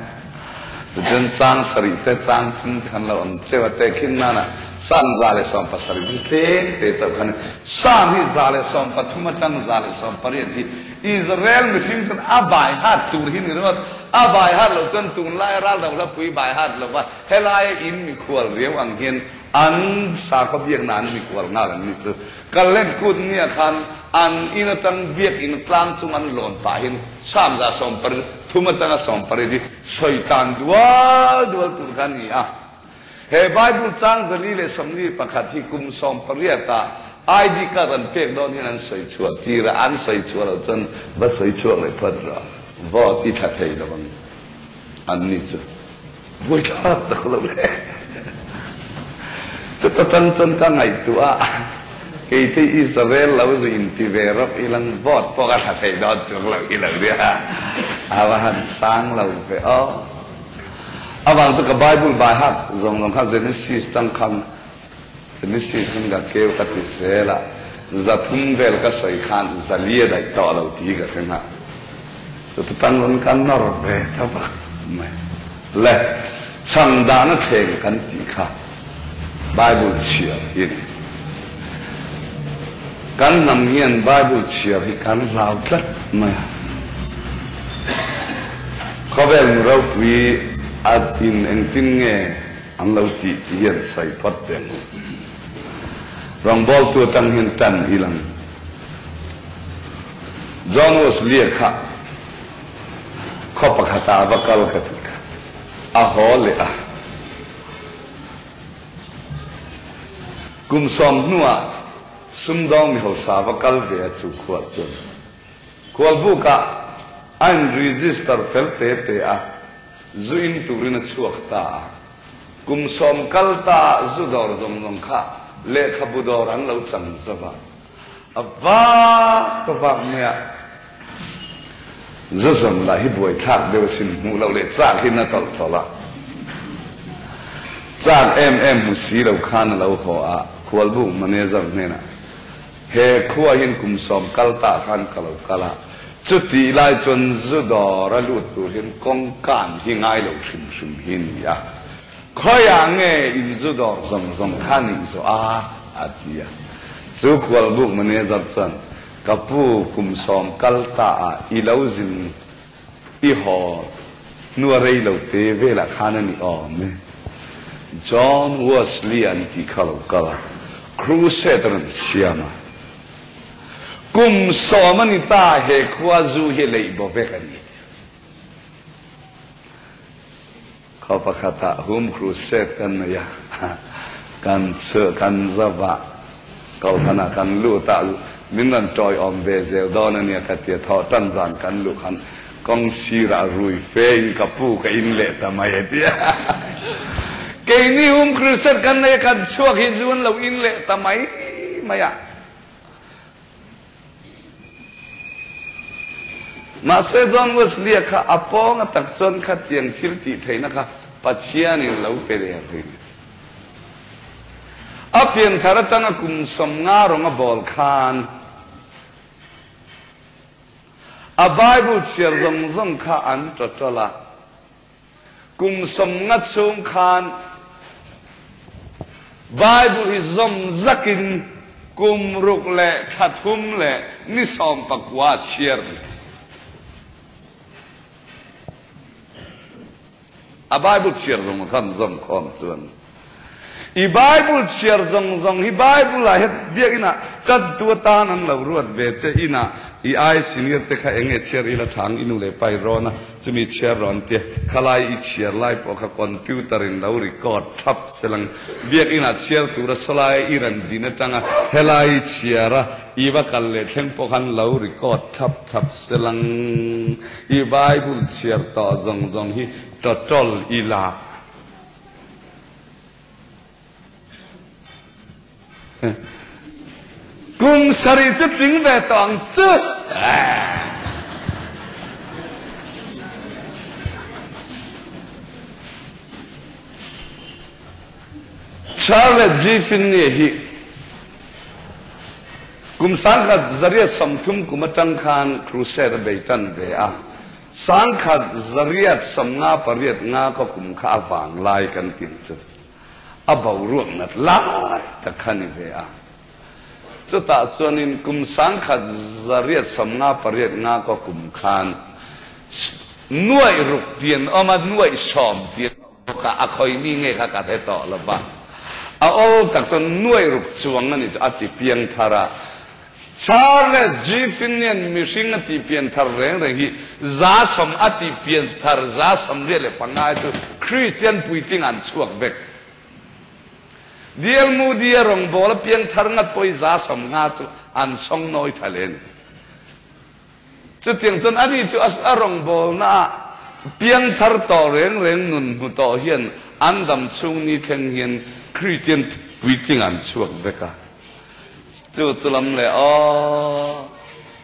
Tichuan chang sarih te chang thum te khan lo awm teuh a, tehkhin nana Psalm 170 chu tlem te chauh khan Psalm hi 113 atang 180 hi Israel mihring chuan a bai hat tur hi ni ringawt, a bai hat loh chuan tunlaia ral do hlapui bai hat lova helaia in mikhual riau ang hian an sakhaw biakna an mikhual nghal an ni chu. Kallen kut nia khan an in atang biakinn tlang chung an lawn pah hin Psalm 133 atanga 80 hi sawi tlan dual dual tur kha a ni a. He Bible chang 441 hi kum 18 ah ID card an pek dawn hian an sawi chhuah tir a, an sawi chhuah loh chuan va sawi chhuak leh phawt rawh, vote i tha thei lo ang an ni chu. Buaithlak tak lo le. Chuta tang chuan ka ngaihtuah a, keite Israel lo zu inti ve rawk ilang vote pawh ka thla thei dawn chuang lo i lo nia. A va han sang lo ve aw. Avang chu ka Bible by heart zawng zawng kha Genesis tang khan Genesis khan ka keu ka ti zel a, 300 vel ka sawi khan 400 a daih tawh lo tih ka hre nghah. Chuta tang chuan ka nawr ve ta vak mai. Le, chhan dahna thleng kan tih kha Bible chhiar hi a ni. Kan hnam hian Bible chhiar hi kan hlau tlat mai a. Khawvel nu ropui a in engtin nge an lo tih tih hian sawi phawt teh ang u. Rawngbawltu atang hian tan i lang. John Wesley-a kha khaw pakhatah a va kal ka tih kha a haw leh a. Kum sawm hnuah sumdawng mi hausa va kal ve a chu khuah chuan khualbukah a in register fel te te a, zu in turin a chhuak ta a. Kum sawm kal ta ah zu dawr zawng zawng kha lehkhabu dawr an lo chang zo va. A vak ka vak mai a, zu zawng lah hi buaithlak deuh asin hmuh loh leh chak hi na tawlh tawlh a. Chak em em hmu si lo khan a lo haw a, khualbuk manager hnenah, He khua hian kum sawm kal tah khan ka lo kal a, chutih lai chuan zu dawr a lut tur hian kawngkan hi ngai lo hrim hrim hi a ni a. Khawiah nge in zu dawr zawng zawng kha nih zawh a? a ti a. Chu khualbuk manager chuan, Ka pu, kum sawm kal ta ah i lo zin i haw hnua rei lo te velah khan a ni awm e. John Wesley an tih kha lo kal a, crusade a rawn siam a. Kum sawm a ni ta, he khua zu hi leih bo vek a ni. Khaw pakhatah hum crusade kan nei a, kan chhuah kan zova kohhranah kan lut a, min rawn tawiawm ve zel dawn a nia ka ti a, thawh tan zan kan luh khan kawng sirah rui fe in ka pu ka in leh ta mai a ti a. Keini hum crusade kan nei a, kan chhuak hi zu an lo in leh ta mai mai a. Mahse John Wesley-a kha a pawnga tak chuan khatiang thil tih theihna kha Pathianin lo pe der hlei ni. A pianthar atanga kum 50 rawng a bawl khan a Bible chhiar zawng zawng kha an tawtawlh a. Kum 50 chhung khan Bible hi zawm zakin kum ruk leh thla thum leh ni 19 a chhiar ni. A Bible chhiar zawng khan zawm khawm chuan i Bible chhiar zawng zawng hi Bible ah hian biakinn ah tantu atan an lo ruat ve che inah i ai senior te kha eng nge chhiar ila thang i nu leh pa i rawn a chumi chhiar rawn tia khalai i chhiar lai pawh kha computer in lo record thap selang biakinn ah chhiar tura sawlai i rawn din atanga helai i chhiar a i va kal leh thleng pawh khan lo record thlap thlap selang i Bible chhiar tawh zawng zawng hi tawtawl ila. Kum sarih chu tling ve tawh ang chu. Charles G. Finney hi kum 1930 kum atang khan crusade a bei tan ve a. 1958 nga ka kum kha a vang lai kan ti ang chu. A boruak nat lai tak kha ni ve a. Chutah chuanin kum 1958 nga ka kum khan nuaih ruk ti an awm a, nuaih sawm ti an awm bawk a, a khawimi nge kha ka hre tawh lo va. A awl tak chuan nuaih ruk chuang a ni chu a ti piang thar a. Charles G. Finney-a'n mihring a tih pian thar reng reng hi 100 a tih pian thar 185 chu Kristian puitling an chhuak vek. D. L. Moody-a rawngbâwl a piang thar ngat pawh hi 50 chu an sawng nawi tha hle a ni. Chutiang chuan ani chu a rawngbâwlnaah piang thar tawh reng reng nun hmu tawh hian an dam chhung ni thleng hian Kristian puitling an chhuak vek a. Chu chu lam leh aw,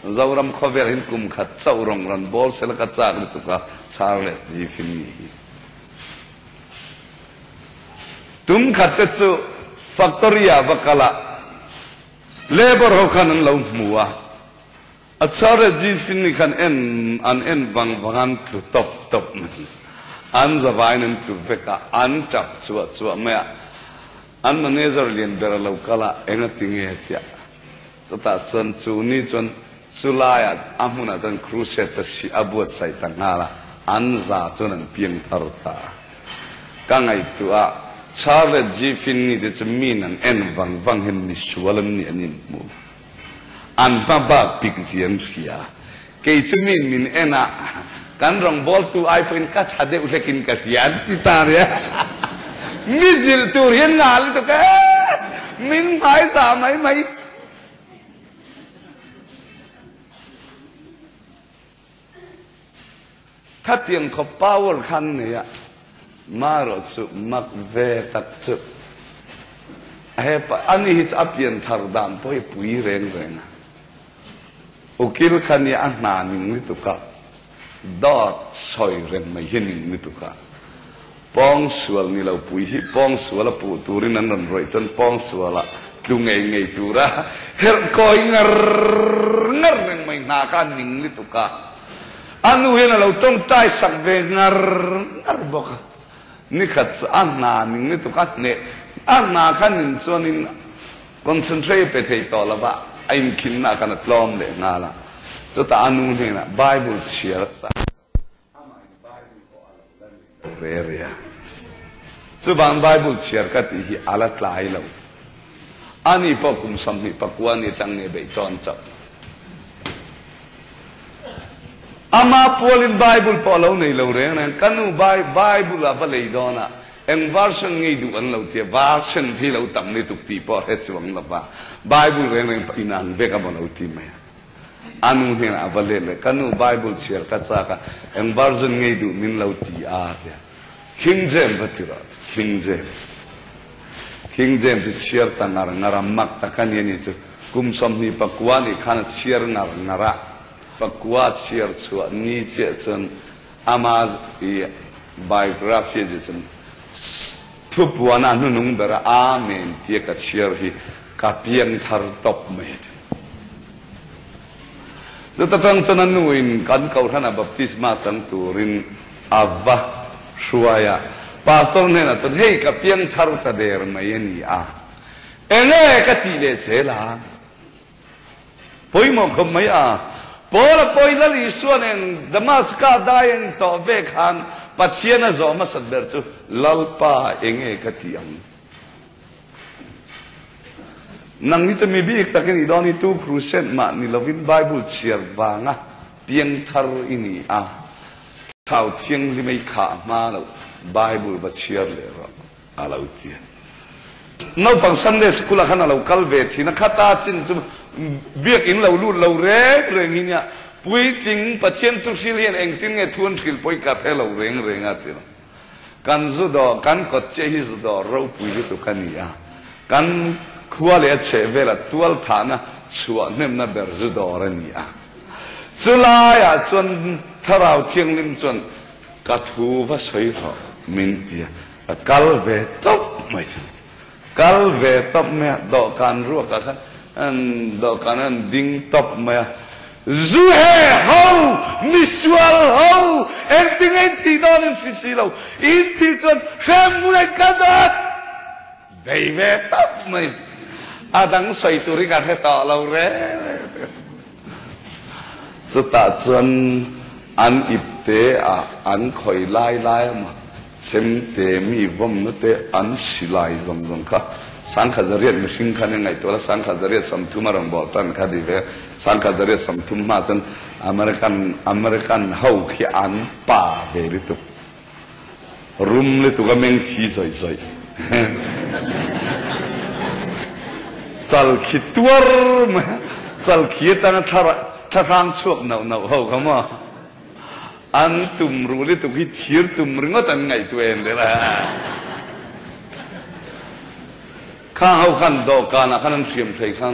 Zoram khawvel hin kum khat chauh rawng rawn bawl sela ka chak lutuk a, Charles G. Finney hi. Tum khat te chu factory ah va kal a, labour ho khan an lo hmu a, a Charles G. Finney khan en an en vang vang an tlu tawp tawp mai. An zavaiin an tlu vek a, an tap chuah chuah mai a. An manager lian ber a lo kal a, eng a ti nge tia chutah chuan chu ni chuan chu laiah a hmunah chuan crusade a hri a buatsaih ta nghal a, an za chuan an piang thar ta a. Ka ngaihtuah a, Charles G. Finney te chu min an en vang vang hian misual an nih an inhmu. An hma bak pik zia an hria. Kei chu min min en a, kan rawngbawltu ai pawhin ka tha deuh hlekin ka hria an ti ta nia. Mi zilh tur hian nghal lutuk e, min hmaiza mai mai. Khatiang khawp power khan nei a, marawh chu mak ve tak chu hepa ani hi chu a pianthar dan pawh hi pui reng reng a. Ukil kha nia a hna ning lutuk a, dawt sawi reng mai hi ning lutuk a. Pawngsual ni lo pui hi pawngsual a puh turin an rawn rawih chuan pawngsual ah tlu ngei ngei tura herh kawi ngar ngar reng mai hna kha a ning lutuk a. A nu hian a lo tawngtai sak ve ngar ngar bawk a. Nikhat chu a hna ning lutuk a hneh a hna kha nin chuanin Concentrate pe thei tawh lova a inkhinna khan a tlawm leh nghal a. Chutah a nu hnenah Bible chhiar a chak. Amahin Bible pawh a lo la nei lo re re a. Chuvang Bible chhiar ka tih hi a la tlai lo. Ani pawh kum 29 ni atang nge beih tawn chauh. Ama pualin Bible pawh a lo nei lo reng reng. Ka nu Bible a va lei dawn a. Eng version ngei duh an lo tia, version hi lo tam lutuk tih pawh a hre chuang lo va, Bible reng reng pawh inang vek a maw lo ti mai a. A nu hnenah a va let leh, Ka nu Bible chhiar ka chak a, eng version ngei duh min lo ti a tia. King James va ti rawh a ti, King James. King James chu chhiar ta ngar ngar a, mak tak a ni a ni chu. Kum 29 nih khan a chhiar ngar ngar a. pakua chhiar chhuah ni chiah chuan ama i biography a ziah chuan thupuana hnunung bera Amen tia ka chhiar hi ka piangthar tawp mai a ti. Chuta tang chuan a nuin kan Kohhrana baptisma chang turin a va hruai a. Pastor hnenah chuan, Hei ka piangthar ta der mai a ni a, enge ka tih leh zel a? Pawimawh khawp mai a. Paula pawi Lal Isua nen Damaska dai a intawh ve khan Pathian a zawh hmasat ber chu, Lalpa enge ka tih ang? Nang hi chu mi bik tak i nih dawn hi tu crusade mah ni lovin Bible chhiar vanga piangthar i ni a, Thlau Thianghlim ei khah hma loh Bible va chhiar leh rawh a lo ti a. Naupang Sunday School ah khan a lo kal ve thin a, khata chin chu biakin lo lut lo reng reng hi nia, puitling Pathian thuhril hian engtin nge thu an hril pawh i ka hre lo reng reng a ti lo. Kan zu dawr, kan kawt chiah hi zu dawr ropui lutuk a ni a. Kan khua leh a chheh vela tual thahna chhuah hnemna ber zu dawr a ni a. Chu laiah chuan Thlarau Thianghlim chuan ka thu va sawi rawh min ti a, ka kal ve tawp mai chu. Kal ve tawp mai a, dawhkan ruakah khan dawhkan an ding tawp mai a, Zu he ho, misual ho, engtinge in thih dawn in hri si lo, in thih chuan hremhmun an kal dawn bei ve tawp mai, a dang sawi tur hi ka hre tawh lo reng reng te. Chutah chuan an ipte ah an khawi lai lai a maw? Chemte mi vawmna te an silai zawng zawng kha sangkhat zariat mihring khan i ngaihtuah la, sangkhat zariat 30 a rawn bawh tan kha ti ve, sangkhat zariat 30 hma chuan American American ho khi an pa ve lutuk, rum lutuk a meng thi zawih zawih chal khi tuar mai a, chal khi atanga thlahrang chhuak nauh nauh ho kha maw. An tum ruh lutuk hi thir tum ringawt an ngaihtuah em deuh a. Khang ho khan dawhkanah khan an hriam hlei khan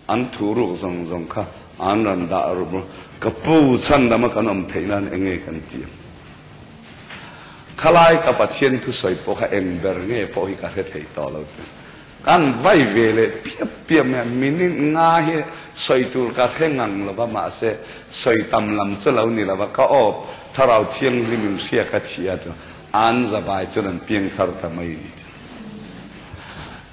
an thu ruk zawng zawng kha an rawn dah rup rup. Ka pu chhandama kan awm theih nan eng nge kan tih ang? Khalai ka Pathian thusawi pawh kha eng ber nge pawh hi ka hre thei tawh lo tih. Kan vai ve leh piap piap mai a, minute nga hi sawi tur ka hre ngang lo va, mahse sawi tam lam chu lo ni lo va, ka aw Thlarau Thianghlim in hria ka thi a chu an zavai chuan an piang thar ta mai ni chu.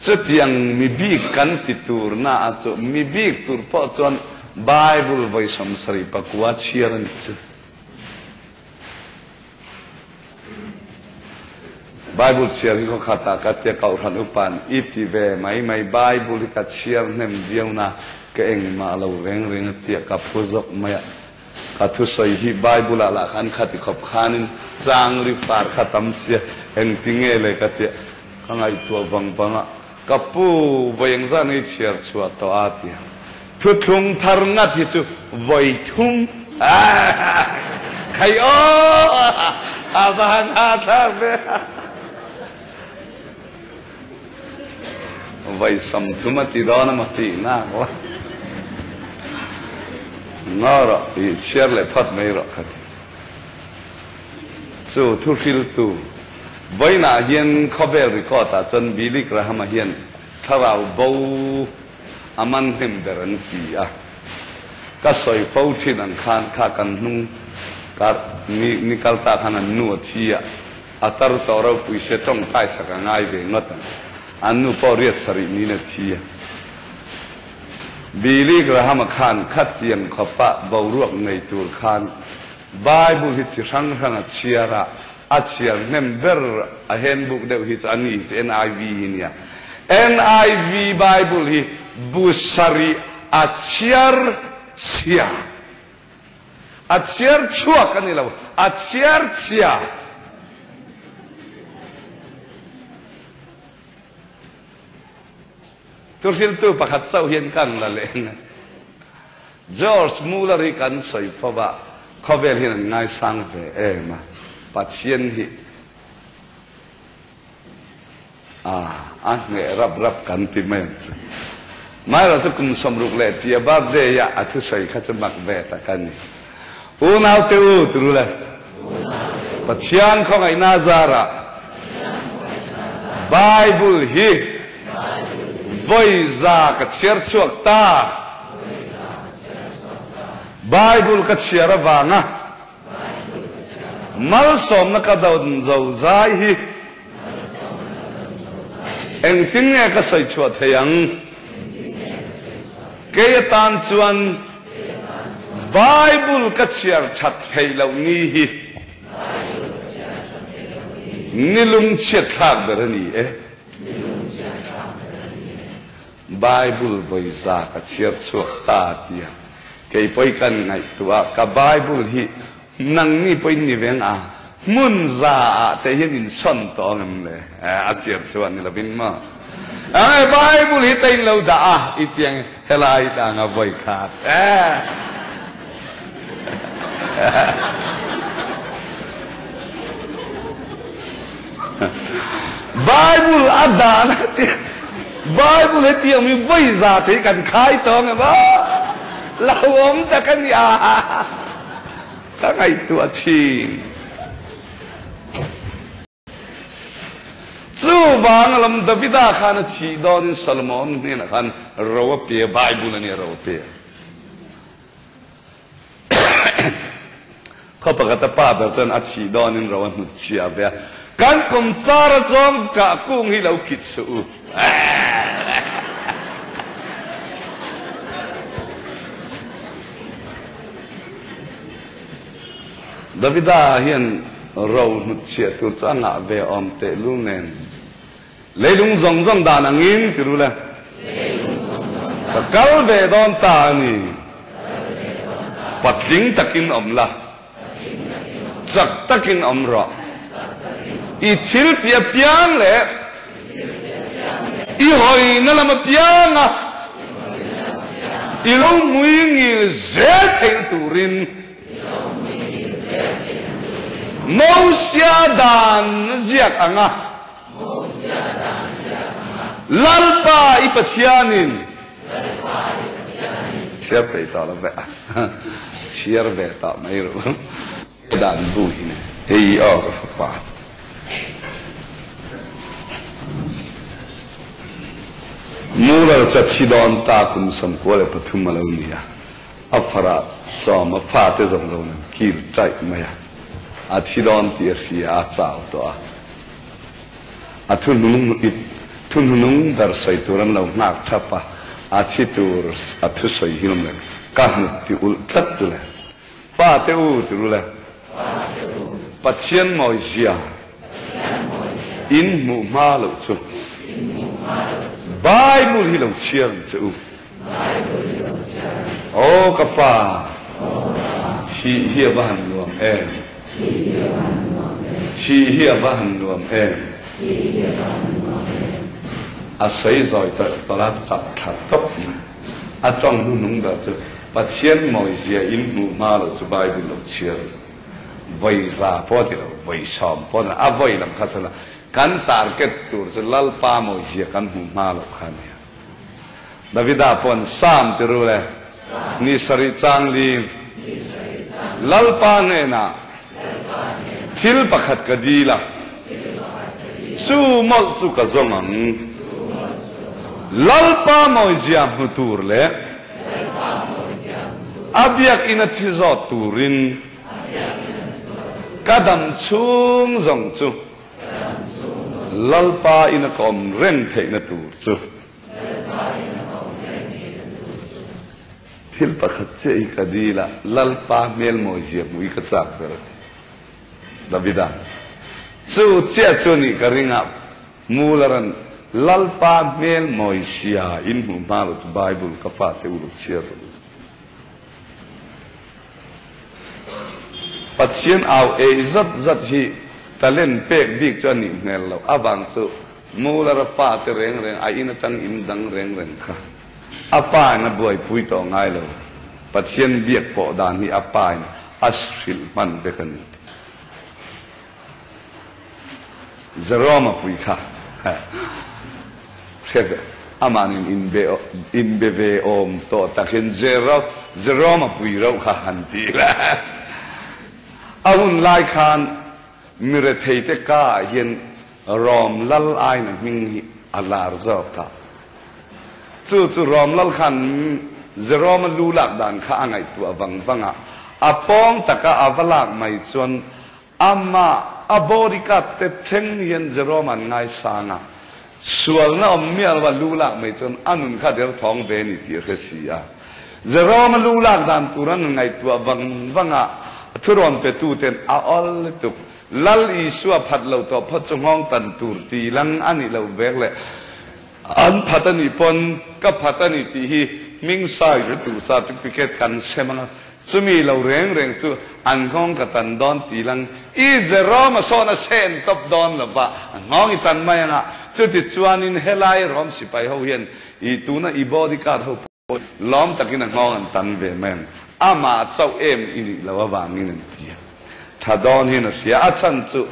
Chutiang mi bik kan ti tur na a chu mi bik tur pawh chuan Bible vawi 79 chhiar a ni chu. Bible chhiar hi khawkhat ah ka tia Kohhran upan i ti ve mai mai Bible hi ka chhiar hnem viau na ka engmah lo reng reng a tia ka phu zawk mai a ka thusawi hi Bible ah lah khan khati khawp khanin chang ri par kha tam sia engtinge le ka tia ka ngaihtuah vang vang a Ka pu, vawi engzah nge i chhiar chhuah tawh a? ti a. Thuthlung thar ngat hi chu vawi thum khai aw a va han hahthlak ve a. Vawi 30 a ti dawn a maw tih nak la. Ngaw rawh, i chhiar leh phawt mai rawh ka ti. Chu thuhriltu vawiinah hian khawvel record ah chuan Billy Graham-a hian thlarau bo a man hnem ber an ti a. Ka sawi fo thin ang khan kha kan hnung kar ni ni kal ta khan an nu a thi a, a tar tawh ropui sia tawngtai sak a ngai ve ngawt ang. An nu pawh riat sarih niin a thi a. Billy Graham-a khan khatiang khawpa boruak nei tur khan Bible hi chi hrang hrang a chhiar a, a chhiar hnem ber a handbook deuh hi chu a ni hi chu NIV hi nia. NIV Bible hi bu sarih a chhiar chhia. A chhiar chhuak a ni lo, a chhiar chhia. Thuhriltu pakhat chauh hian kan la leng a. George Muller hi kan sawi fo va, khawvel hian an ngaisang ve em a, Pathian hi a a hneh rap rap kan ti mai ang chu. Amaherawh chu kum 60 leh tia birthday a a thusawi kha chu mak ve tak a ni. Unaute u ti ru le. Pathian khawngaihna zarah Bible hi vawi za ka chhiar chhuak ta. Bible ka chhiar avanga malsawmna ka dawn zo zai hi engtin nge ka sawi chhuah thei ang? Kei atan chuan Bible ka chhiar that theih loh ni hi ni lungchhiat thlak ber a ni e. Bible vawi za ka chhiar chhuak ta tia kei pawh kan ngaihtuah a, ka Bible hi Nangni pawh in ni veng a, hmun za ah te hian in sawn tawh ang em le? A chhiar chhuah ni lovin maw? Eng Bible hi ta in lo dah a, i tiang helai dang a vawi khat e. Bible a dan a ti Bible he tiang mi vawi za te hi kan khai tawh ang em? Lo awm tak a ni a. Ka ngaihtuah thin. Chuvang lam Davida khan a thih dawnin Solomon hnenah khan ro a pe a, Bible a nia ro a pe. Khaw pakhat a pa ber chuan a thih dawnin ro a hnutchhiah ve a, Kan kawmchar a zawng kah kung hi lo kit suh u. Davida hian ro hnutchhiah tur chu a ngah ve awm tehlul nen, leilung zawng zawng dan angin ti ru le, ka kal ve dawn ta a ni, patling takin awm la, chak takin awm rawh, i thil tih apiang leh i hawina lam apianga i lo mui ngil zel theih turin Mosia dan ziak anga Lalpa i Pathianin Chhiar peih tawh lo ve a, chhiar ve tawh mai ru. Dan bu hi ne hei aw ka fapa chu. Mural cha thi dawn ta kum 93 a lo ni a, a farah chawm a fate zawng zawng an kil taih mai a, a thi dawn tih a hria a chau tawh a. A thuhnung i thuhnunung ber sawi tur an lo nghak thap a, a thi tur a thusawi hi lawm le ka hnut ti ulh tlat chu le. Fate u ti ru le. Pathian mawizia in hmuh hma loh chu Bible hi lo chhiar ang che u. Aw ka pa, thih hi a va han nuam em. Thih hi a va han nuam em. A sawi zawi tawlh tawlh a, chak thla tawp mai. A tawng hnuhnung ber chu Pathian mawizia in hmuh hma lo chu Bible lo chhiar vawi za pawh a ti lo, vawi sawm pawh a ti lo, a vawi lam kha chuan kan target tur chu Lalpa mawizia kan hmuh hma loh kha a nia. Davida pawn Psalm ti ru le, ni sarih chang li, Lalpa hnenah thil pakhat ka dil a, chu mawlh chu ka zawng ang, Lalpa mawizia hmu tur leh a biakinn a thi zawt turin ka dam chhung zawng chu Lalpa in a ka awm reng theihna tur chu. Thil pakhat chiah hi ka dil a, Lalpa hmel mawizia hmuh hi ka chak ber a ti. Davida chu chiah chu nih ka ring a, Muller-a'n Lalpa hmel mawizia in hmuh hma lo chu Bible ka fate u lo chhiar rawh u. Pathian au ei zat zat hi talent pek bik chu a nih hmel loh avang chu Muller-a fate reng reng a in atang in dang reng reng kha a pa in a buaipui tawh ngai lo. Pathian biak pawh dan hi a pa in a hrilh hman vek a ni. Jerome-a pui kha hre ve. Amah nen inbe inbe ve awm tawh tak hian Jero Jerome a pui reuh kha han ti ila. A hun lai khan mi retheite ka ah hian Rom lal aina hming hi a lar zawk a. Chu chu Rom lal khan Jerome a lu lak dan kha a ngaihtuah vang vang a, a pawng taka a va lak mai chuan Amah a bodyguard te thleng hian Jerome an ngaisang a, sualna awm miah lo a lu lak mai chuan a nun kha derthawng ve ni tih a hre si a. Jerome a lu lak dan tur an ngaihtuah vang vang a, thurawn petu ten a awl lutuk. Lal Isua phat lo tawh phawt chu nghawng tan tur ti lang a nih loh vek leh an phat a nih pawn ka phat a ni tih hi hming sai tur certificate kan sem ang a, Chumi lo reng reng chu an nghawng ka tan dawn ti lang i Jerome a sawn a sen tawp dawn lo va, a nghawng i tan mai anga, chuti chuanin helai Rom sipai ho hian i tuna i body guard ho pawh lawm takin a nghawng an tan ve mai ang, amah chauh em i nih loh avangin an ti a, tha dawn hian a hria, a chhan chu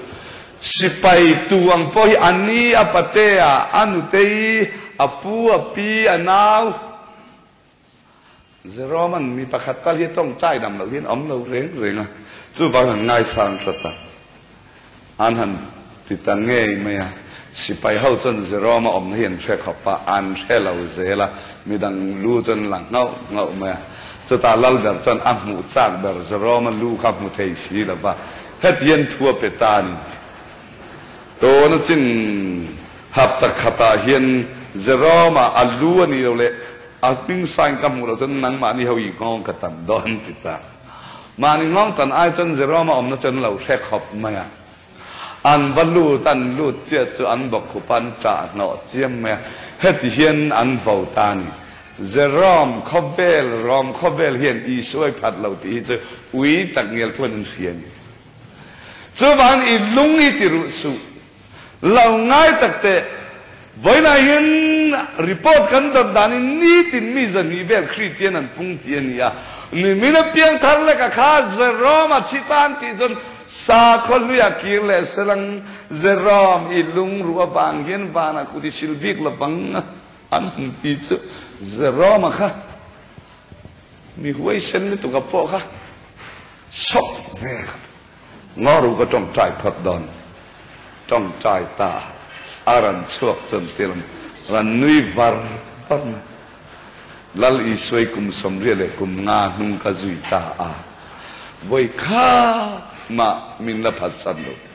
sipai tu ang pawh hi a ni a patea, a nutei, a pu, a pi, a nau. Jeroman mi pakhat tal hi a tawngtai dam loh hian awm lo reng reng a, chuvang han ngaisang tlat a, an han ti ta ngei mai a. Sipai ho chuan Jerome-a awmna hi an hre khawp a, an hre lo zel a, midang lu chuan an la nghauh nghauh mai a. Chutah Lalber chuan a hmuh chak ber Jerome-a lu kha hmu thei si lo va, heti hian thu a pe ta a ni. Tawna chin hapta khatah hian Jerome-a a lu a nih loh leh A hming sign ka hmuh loh chuan nangmahni ho i nghawng ka tan dawn ti ta. Mahni nghawng tan ai chuan Jerome a awmna chu an lo hre khawp mai a. An va lut an lut chiah chu an bawkkhup an ṭah hnawh chiam mai a. Heti hian an vo ta a ni. Jerome khawvel, Rom khawvel hian Isua i phat lo tih hi chu ui tak ngial pawhin an hria a ni. Chuvangin i lung hi ti ruh suh. Lo ngai tak teh, vawiinah hian report kan dawn danin nitin mi zahnih vel Kristian an pung tih a ni a. Nimin a piang thar lek a kha Jerome a thi tan tih chuan sakhaw hluiah kir leh selang Jerome i lungruh avang hian vanah kut i sil bik lovang an han ti chu Jerome a kha mi huaisen lutuk a pawh kha sawp ve kha. Ngaw ka tawngtai phawt dawn. Tawngtai ta a ran chhuak chuan tirm ran nui var var mai. Lal Isuai kum 80 leh kum nga hnung ka zui ta a, vawi kha mah min la phatsan lo ti.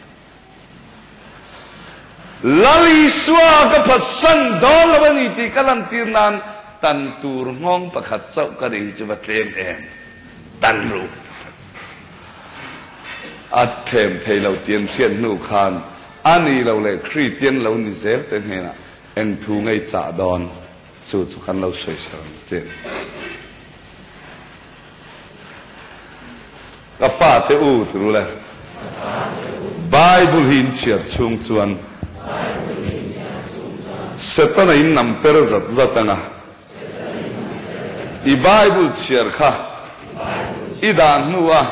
Lal Isua ka phatsan dawn lo a ni tih ka lantir nan tan tur nghawng pakhat chauh ka nei hi chu va tlem em. Tan ru ti ta. A them thei lo tih an hriat hnu khan a ni lo leh Kristian lo ni zel te hnenah eng thu ngei chah dawn chu chu kan lo sawisel ang che. Ka fate u ti ru le. Bible hi in chhiar chhung chuan Setana in nam per zat zat anga. I Bible chhiar kha i dah hnu a,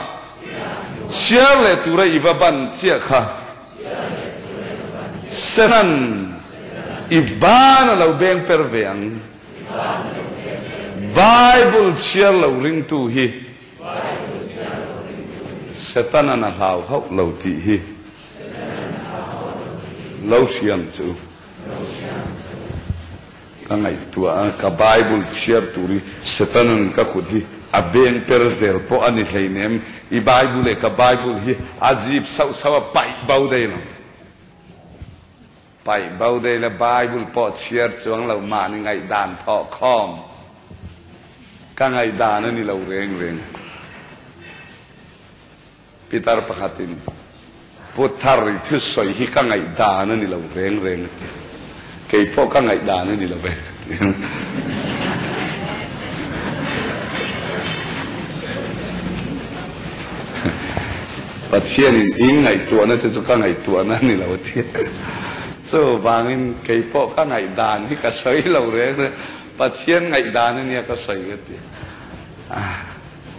chhiar leh tura i va ban chiah kha Satan i ban a lo beng per ve ang. Bible chhiar lo ringtu hi Satan-an a hlau hauh lo tih hi lo hriam chu. Ka ngaihtuah a, ka Bible chhiar tur hi Satan-an ka kut hi a beng per zel pawh a ni hleinem, i Bible leh ka Bible hi a zip sauh sauh a, paih bo daih lo. Paih bo daih la Bible pawh chhiar chuang lo mahni ngaihdan thawh khawm ka ngaihdan a ni lo reng reng. Pitar pakhatin, Pu Thar i thusawi hi ka ngaihdan a ni lo reng reng a ti. Kei pawh ka ngaihdan a ni lo ve ka ti. Pathianin in ngaihtuahna te chu ka ngaihtuahna a ni lo a ti. Chuvangin kei pawh ka ngaihdan hi ka sawi lo reng reng, Pathian ngaihdan a nia ka sawi ka ti.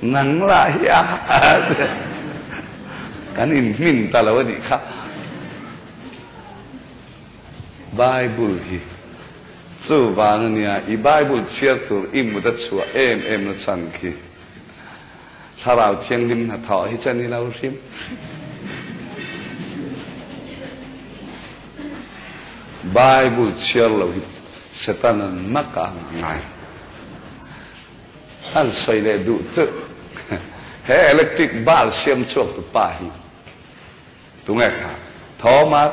Nang lah hi a kan inhmin ta lo a nih kha. Bible hi Chuvang ania i Bible chhiar tur i mut a chhuah em em na chhan khi. Thlarau Thianghlim hnathawh hi chuan i lo hrim hrim. Bible chhiar lo hi Satan an mak a ang a ngai. An sawi leh duh chu he electric bulb siam chhuak tu pa hi tunge kha Thomas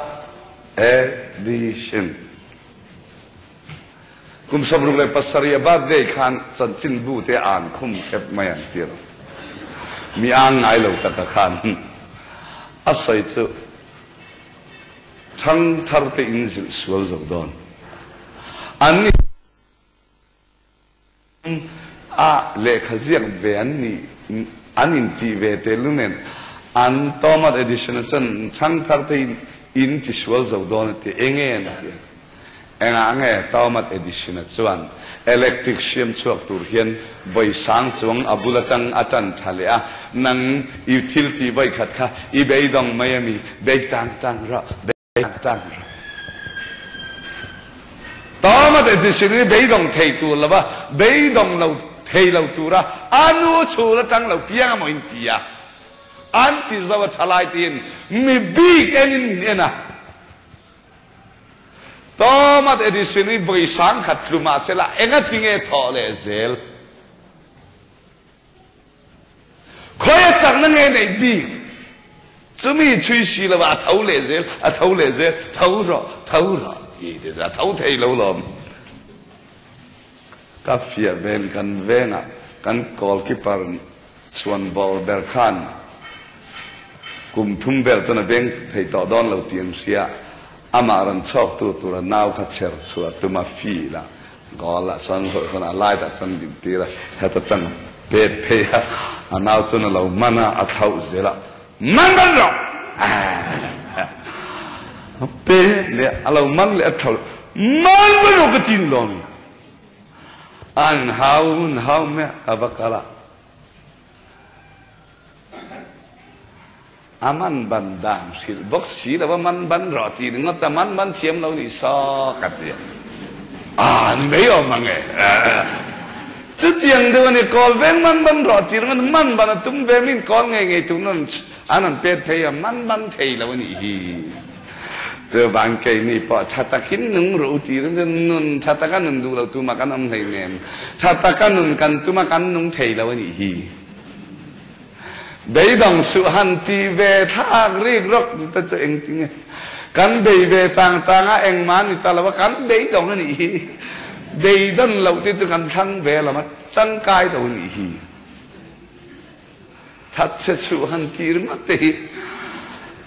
Edison. Kum 67 a birthday khan chanchinbu te an khum hrep mai an ti lo. Mi ang ngai lo taka khan a sawi chu thangthar te in zilh sual zo dawn. An ni A lehkha ziak ve an nih an intih ve tel nen an Thomas Edison-a chuan thangthar te in in tisual zo dawn a ti. Enge an ti a? Engah nge Thomas Edison-a chuan electric siam chhuak tur hian vawi sang chuang a bul atang a tan tha leh a, nang i thil tih vawi khat kha i beidawng mai a mi, bei tang tang rawh, Thomas Edison hi beidawng thei tur lova beidawng lo thei lo tura a nu chhul atang lo piang emaw in ti a, an ti zo a thalai tiin mi bik enin min en a. Thomas Edison hi vawi sangkhat tlu mahsela engatinge thawh leh zel? Khawi a chakna nge neih bik? Chumi chhui si lova a tho leh zel, a tho leh zel, tho rawh, tho rawh tih te chu a tho thei lo lawm. Ka fiah ven kan vengah kan goalkeeper chhuan ball ber khan kum thum vel chuan a veng thei tawh dawn lo tih an hria. Amah rawn chhawktu tura nau kha chher chhuah tum a field ah Goal ah chuan zawh chuan a light ah chuan din tir a, heta tang a pet phei a, a nau chuan a lo man a, a thlauh zel a, Man ban rawh! A pet leh a, a lo man leh a thlauh leh, Man ban rawh ka ti ni lo mi? An hau an hau mai a, ka va kal a. A man ban dan hrilh bawk si lo, a man ban rawh tih ringawt a man ban thiam lo nih saw ka ti a. Aa ni mai awm ang e. Chutiang deuh a ni, kawl veng man ban rawh tih ringawt man ban a tum ve min kawl ngei ngei tur an an han pet phei a, man ban thei lo a nih hi. Chuvang keini pawh tha takin nung rawh u tih ringawt nun tha taka nun duh lo tumah kan awm hleinem. Tha taka nun kan tuma kan nung thei lo a nih hi. Beidawng suh han ti ve thlak rik rawk te chu engtinge kan bei ve tang tang a engmah ni ta lo a kan beidawng a nih hi beidawn loh te chu kan thlang ve lam a tangkai lo a nih hi thatchhe suh han ti ringawt te hi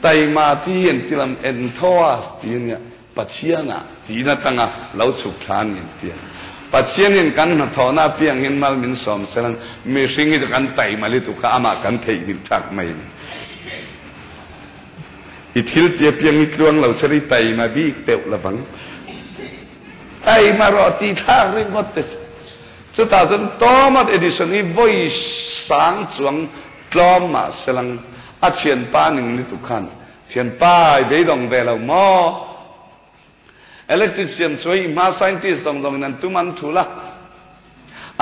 taima ti an ti lam enthoas ti a nia. Pathianah tihna tanga lo chhuk thla a ni an ti a. Pathianin kan hnathawhna apiang hian mal min sawm selang mihring hi chu kan taima lutuk a, amah kan theihnghilh thak mai a ni. I thil ti apiang hi tluang lo sela i taima bik deuh lovang. Taima rawh tih thlak ringawt te chu. Chutah chuan Thomas Edison hi vawi sang chuang tlawm mah selang a thianpa ning lutuk khan Thianpa, i beidawng ve lo maw? Electric siam chu hei hma scientist zawng zawngin an tum an thul a,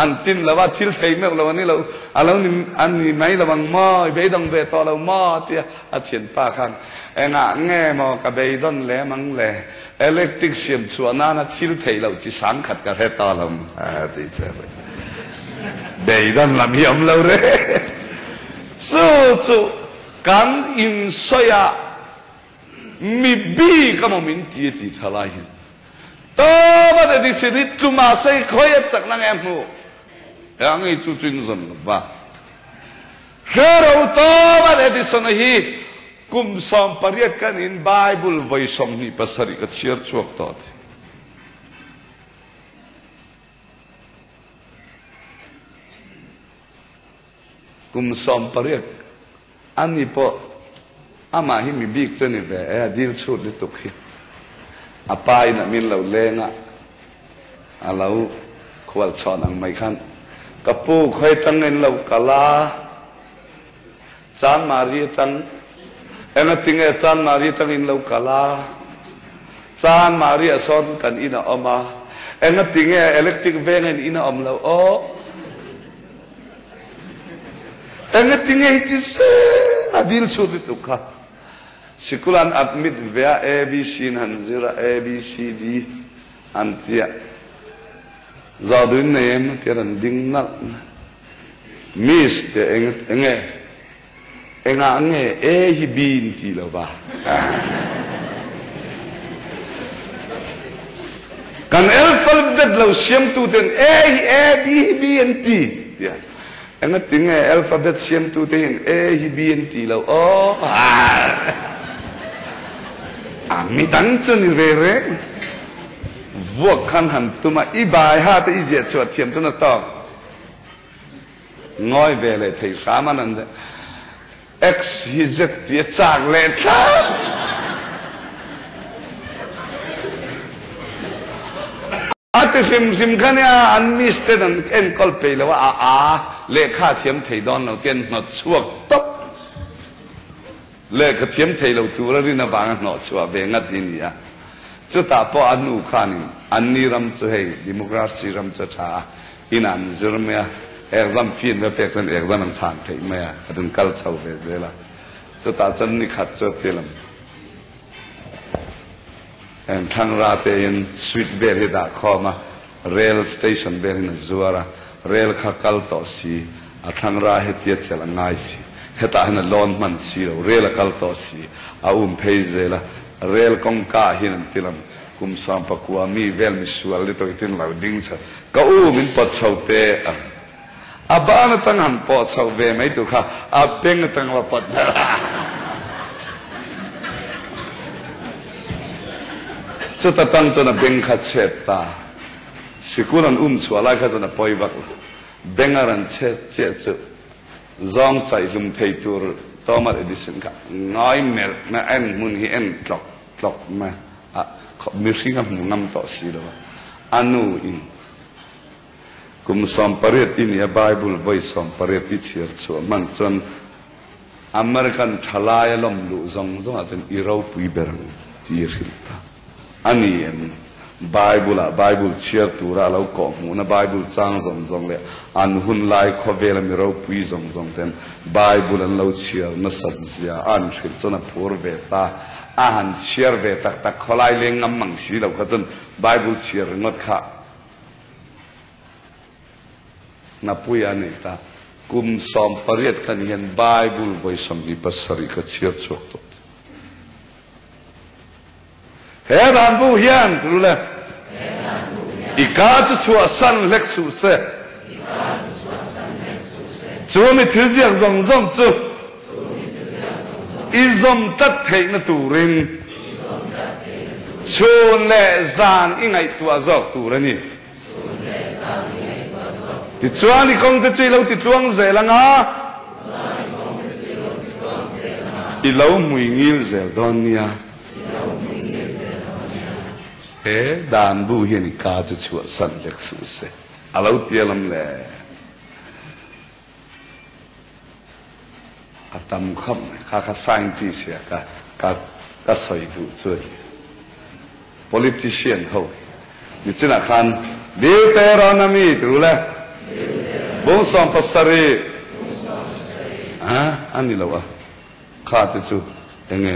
an tin lo a, thil thei meuh lo a ni lo, a lo ni a ni mai lo ang maw? I beidawng ve tawh lo maw? tia a thianpa khan engah nge maw ka beidawn lem ang le? Electric siam chhuah nana thil thei loh chi sangkhat ka hre tawh lo a ti che. Beidawn lam hi a awm lo re. Chu chu Kan insawi a, mi bik emaw min ti a ti tha lai hian Thomas Edison hi tluma sei khawi a chakna nge hmuh? He ang hi chu chu in zawn lo va. Hrero Thomas Edison a hi kum 18 kan in Bible vawi 27 ka chhiar chhuak tawh a ti. Kum 18 a ni pawh amah hi mi bik chu a ni ve e, a dil chhut lutuk hi. A pa in a min lo leng a, a lo khual chhawn ang mai khan, Ka pu, khawi tang in lo kal a, Chanmari atang, engatinge Chanmari atang in lo kal a, Chanmari ah sawn kan in a awm a, Engati nge electric veng in in a awm loh aw? Engati nge hi ti zel a dil chhut lutuk kha. Sikul an admit ve a, ABC in han zir a, ABCD an tia. Zawhduh in nei em? Tia rawn ding nalh mai. Miss tia eng enge engah nge A hi B in tih lo va? Kan alphabet lo siamtu ten A hi A, B hi B an ti tia. Engati nge alphabet siamtu te hian A hi B an tih loh aw? A midang chu ni ve reng. Vuak khan han tum a, i bai ha te i ziah chhuah thiam chuan a tawk. Ngawi ve leh thei hram a nan X hi Z tih a chak leh tlat. A ti hrim hrim kha nia an miss ten an enkawl peih lo a, a a lehkha a thiam thei dawn lo tih an hnawt chhuak tawp. Lehkha thiam thei lo tura rin avanga hnawh chhuah ve ngat hi a ni a. Chutah pawh a hnu khanin anni ram chu hei democracy ram chu a tha a, inah an zir mai a, exam fee an va pek chuan exam an chhan theih mai a, a rawn kal chho ve zel a. Chutah chuan nikhat chu a ti lam. Heng thlangra te hian sweet vel hi dah khawm a, rail station vel hian a zuar a, rail kha kal tawh si, a thlangra hetia chelh a ngai si, hetah hian a lawn hman si lo, rail a kal tawh si, a um phei zel a, rail kawngka ah hian an ti lam, kum sawmpakua mi vel misual ni tawh hitin lo ding chho, ka u min pawt chho te a, a ban atang han pawh chhoh ve mai tur kha a beng atang va pawt zel a. Chuta tang chuan a beng kha chhet ta. Sikul an um chhuah lai kha chuan a pawi vak lo. Beng a rawn chhet chiah chu zawng chaihlum thei tur Thomas Edison kha ngawi melh mai a en hmun hi en tlawk tlawk mai a, mihring a hmu ngam tawh si lo a, a nu in. Kum 18 i nia Bible vawi 18 i chhiar chhuah hman chuan American thalai a lawm luh zawng zawngah chuan i ropui ber ang tih i hrilh ta a ni em? Bible ah Bible chhiar tura a lo kawh hmuhna Bible chang zawng zawng leh an hun lai khawvela mi ropui zawng zawng ten Bible an lo chhiar nasat zia a an hrilh chuan a phur ve ta a han chhiar ve tak tak khawlai leng ngam mang si lo kha chuan Bible chhiar ringawt kha Hnapui a nei ta. Kum 18 khan hian Bible vawi 27 ka chhiar chhuak tawh che. He dan bu hian tu le i ka chu chhuah san hlek suh se. Chu mi thil ziak zawng zawng chu i zawm tlat theihna turin chhun leh zan i ngaihtuah zawk tur a ni. Tichuan i kawngte chu i lo ti tluang zel ang a, i lo hmui ngil zel dawn nia. He dan bu hian i ka chu chhuahsan lek suh se, a lo ti alam le. A tam khawp mai. Kha kha scientist hi a ka ka ka sawi duh chu a ni. Politician ho hi nichinah khan Deuteronomy ti ru le. Bung 17 a a ni lo a. Kha te chu enge?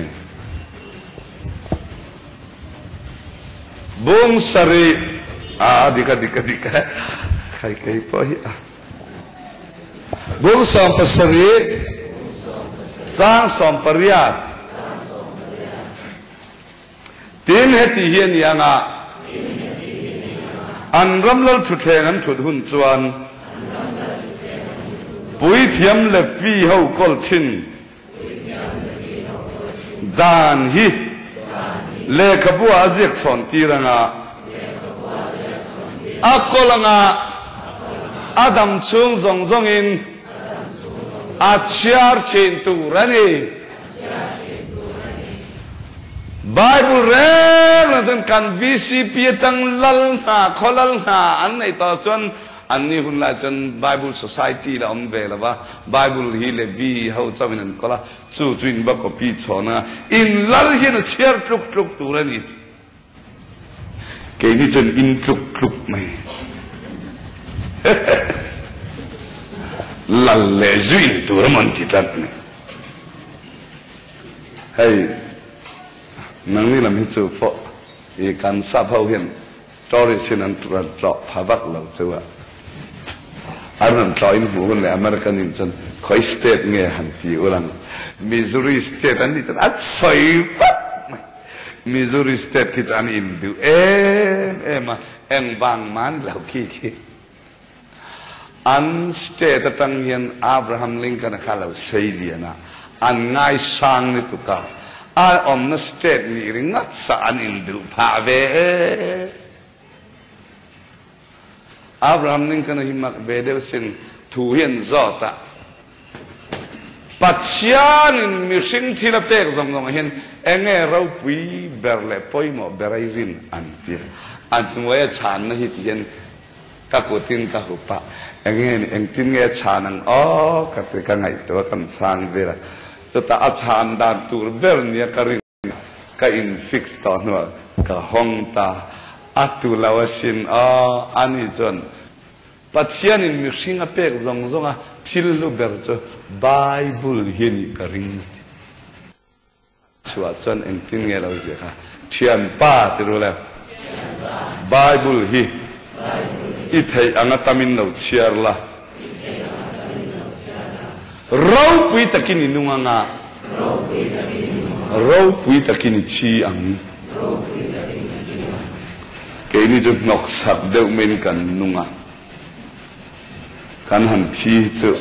Bung sarih a dik a dik a dik a khai kei pawh hi a. Bung 17 chang 18 Tin heti hi a ni ang a, an ram lal thutthleng an thut hun chuan puithiam Levi ho kawl thin dan hi lehkhabu ah a ziak chhawn tir ang a, a kawl ang a, a dam chhung zawng zawngin a chhiar thin tur a ni. Bible reng reng chuan kan VCP atang lal hna, khaw lal hna an neih tawh chuan anni hun lai chuan Bible Society la awm ve lo va, Bible hi Levi ho chauhin an kawl a, chu chu in va copy chhawn a, in lal hian a chhiar tluk tluk tur a ni tih. Keini chuan in tluk tluk mai. Lal leh zu in tur emaw an ti tlat mai. Hei nangni lam hi chu pawh i kan sap ho hian tourist hian an rawn tlawh pha vak lo chu a. An rawn tlawh in hmuh hun leh American in chuan khawi state nge han ti ul ang. Missouri state an nih chuan an sawi vak mai. Missouri state khi chu an induh em em a, engvang man lo khi khi. An state atang hian Abraham Lincoln-a kha lo sei lian a, an ngaisang ni tuk a, a awmna state nih ringawt sa an induh phah ve e. Abraham Lincoln-a hi mak ve deuh sin thu hi an zawt a, Pathianin mihring thil a pek zawng zawngah hian eng nge ropui ber leh pawimawh ber a i rin an ti a. A hnuaia chhanna hi ti hian ka kutin ka hup a, eng nge ni engtin nge a chhan ang aw ka ti ka ngaihtuah kan chhang vel a. Chutah a chhan dan tur ber nia ka rin ka in fix tawh hnuah ka hawng ta a tu lo asin aw ani chuan Pathianin mihring a pek zawng zawng a thil hlu ber chu Bible hi nih ka ring a ti. Chhuah chuan engtin nge lo ziah kha thianpa ti ru le Bible hi i theih anga tamin lo chhiar la. Ropui takin i nung anga. Ropui takin i thi ang. Keini chu hnawksak deuh maiin kan nung a. Kan han thi hi chu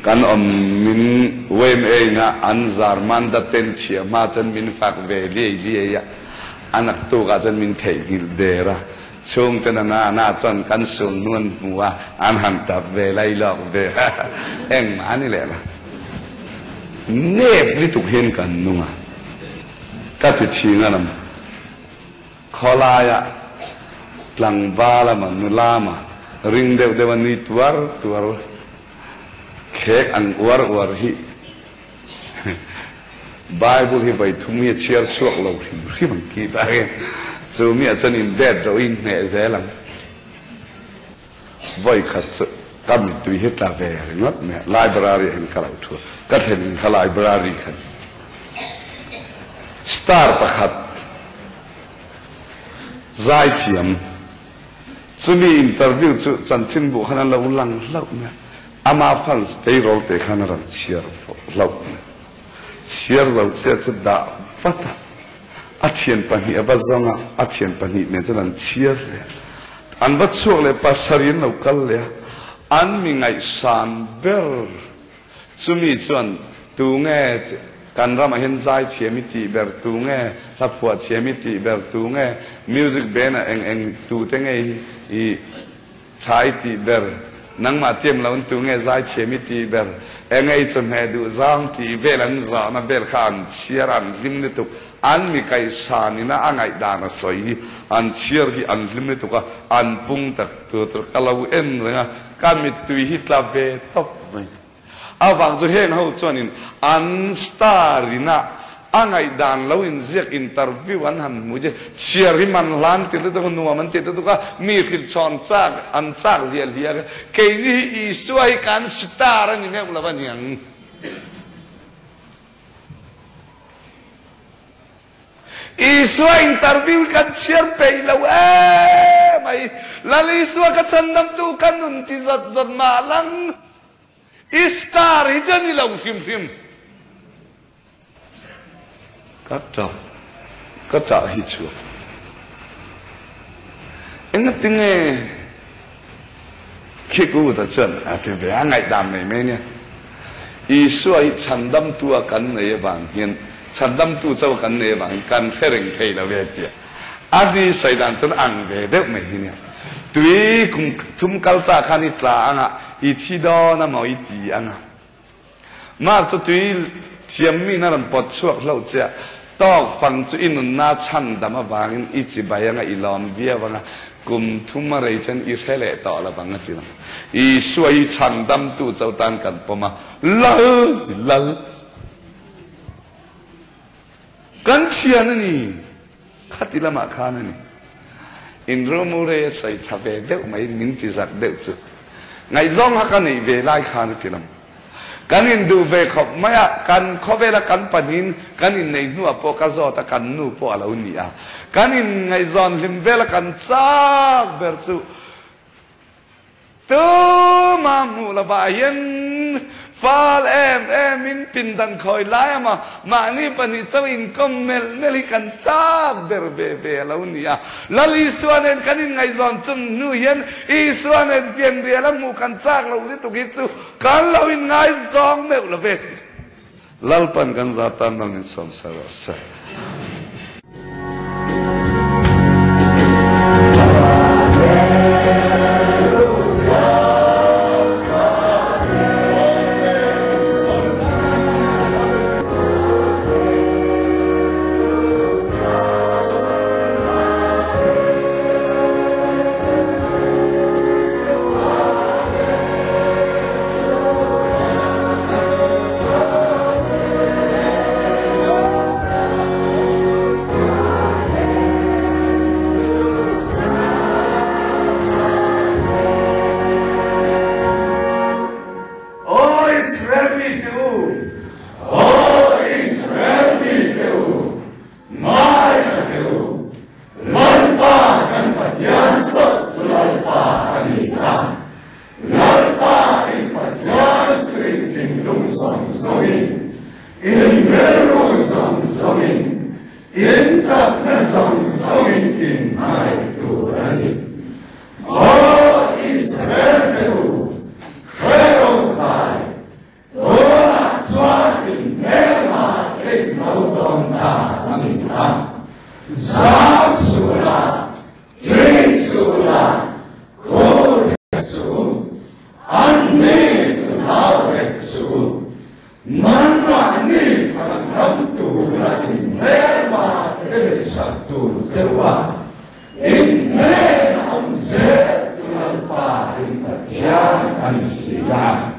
kan awm min YMA ina an zar manda ten chhia hma chuan min fak ve liai liai a. A naktukah chuan min theihnghilh der a. Chhungte na na na chuan kan sulhnu an hmu a, an han tap ve lai lawk ve a, engmah a ni leh lo. Nep lutuk hian kan nung a, ka ti thin a lam. Khawlaia tlangval ama nula ama ring deuh deuh a nui tuar tuar, khek ang uar uar hi Bible hi vawi thum hi a chhiar chhuak lo hrim hrim ang tih tak hi chu mi ah chuan in bet ro in hneh zel ang. Vawi khat chu ka mittui hi tla ve ringawt mai a, library ah hian ka lo thu a, ka thlen in kha library khan star pakhat zaithiam chumi interview chu chanchinbu khan a lo lang hlauh mai a, Ama fans tleirawl te khan a rawn chhiar hlauh mai. Chhiar zo chiah chu dah vat a, a thian pahnih a va zawng a, a thian pahnih nen chuan an chhiar leh a. An va chhuak leh pasarih an lo kal leh a, an mi ngaihsan ber chumi chuan tu nge kan ramah hian zai thiam i tih ber tu nge, hla phuah thiam i tih ber tu nge, music band ah eng eng tute nge i Tha i tih ber, nangmah tiam lo an tu nge zaithiam i tih ber, engei chawhmeh duh zang tih vel an zahna vel kha an chhiar an hlim lutuk, an mi kaihsan ina a ngaihdan a sawi hi an chhiar hi an hlim lutuk a, an pung tak tur tur ka lo en reng a, ka mittui hi tla ve tawp mai. Avang chu heng ho chuanin an star ina a ngaihdan lo inziak interview an han hmu che chhiar hi man hla an ti lutuk a, nuam an ti lutuk a, mi hrilhchhawn chak an chak hliah hliah a, keini hi Isua hi kan star a ni meuh lo a niang. Isua interview hi kan chhiar peih lo emai, Lal Isua ka chhandamtu ka nun ti zawt zawt mah lang. I star hi chu a ni lo hrim hrim. Ka tap, ka tah hi chuan engatinge khi kut ah chuan a ti ve a, ngaihdan mai mai nia. Isua hi chhandamtu a kan nei avang hian, chhandamtu chauh a kan nei avang hian kan hre reng thei lo ve tia. A ni sawi dan chuan ang ve deuh mai hi nia. Tui kum thum kal ta khan i tla ang a, i thi dawn a maw i ti ang a. Mark chu tui thiam mi in a rawn pawt chhuak hlauh che a, tawk fang chu i nunna chhan dam avangin i chi bai ang a, i lawm viau ang a, kum thum a rei chuan i hre leh tawh lo vang a ti lo. Isua hi chhan damtu chauh tan kan pawm a, Lal! Lal! Kan thian a ni. Khati lamah khan a ni. In rumu rei a sawi tha ve deuh mai min ti zak deuh chu. Ngaihzawng kha ka neih ve lai khan a ti lo. Kan induh ve khawp mai a, kan khawvela kan pahnihin kan inneih hnuah pawh ka zawt a, kan nu pawh a lo ni a. Kan inngaihzawn hlim vela kan chak ber chu Tuma hmuh lovah hian fal em em in pindan khawi lai ama mahni pahnih chauh inkawm melh melh hi kan chak ber ve ve a lo ni a. Lal Isua nen kan inngaihzawn chung hnu hian Isua nen fianrial a hmuh kan chak loh lutuk hi chu kan lo inngaizawng meuh lo ve tih Lalpan kan za tan nang in sawm sa rawh se. Aw Israel mite u! Aw Israel mite u, ngaithla teh u! Lalpa kan Pathian chawlh chu Lalpa a ni a. Lalpa in Pathian chu in thinlung zawng zawngin, in rilru zawng zawngin, in chakna zawng zawngin in hmangaih tur a ni. Aw Israel te u, hre ro khai, tunah chuan in hmelma te in lo dawn ta a ni a, zam suh la, Ṭin suh la, khur hek suh u, an ni chu hlau hek suh u, nangmahni chhandam tura inhmelma te mi sak tur che u a, in hnena awm zel chu Lalpa in Pathian a ni si a.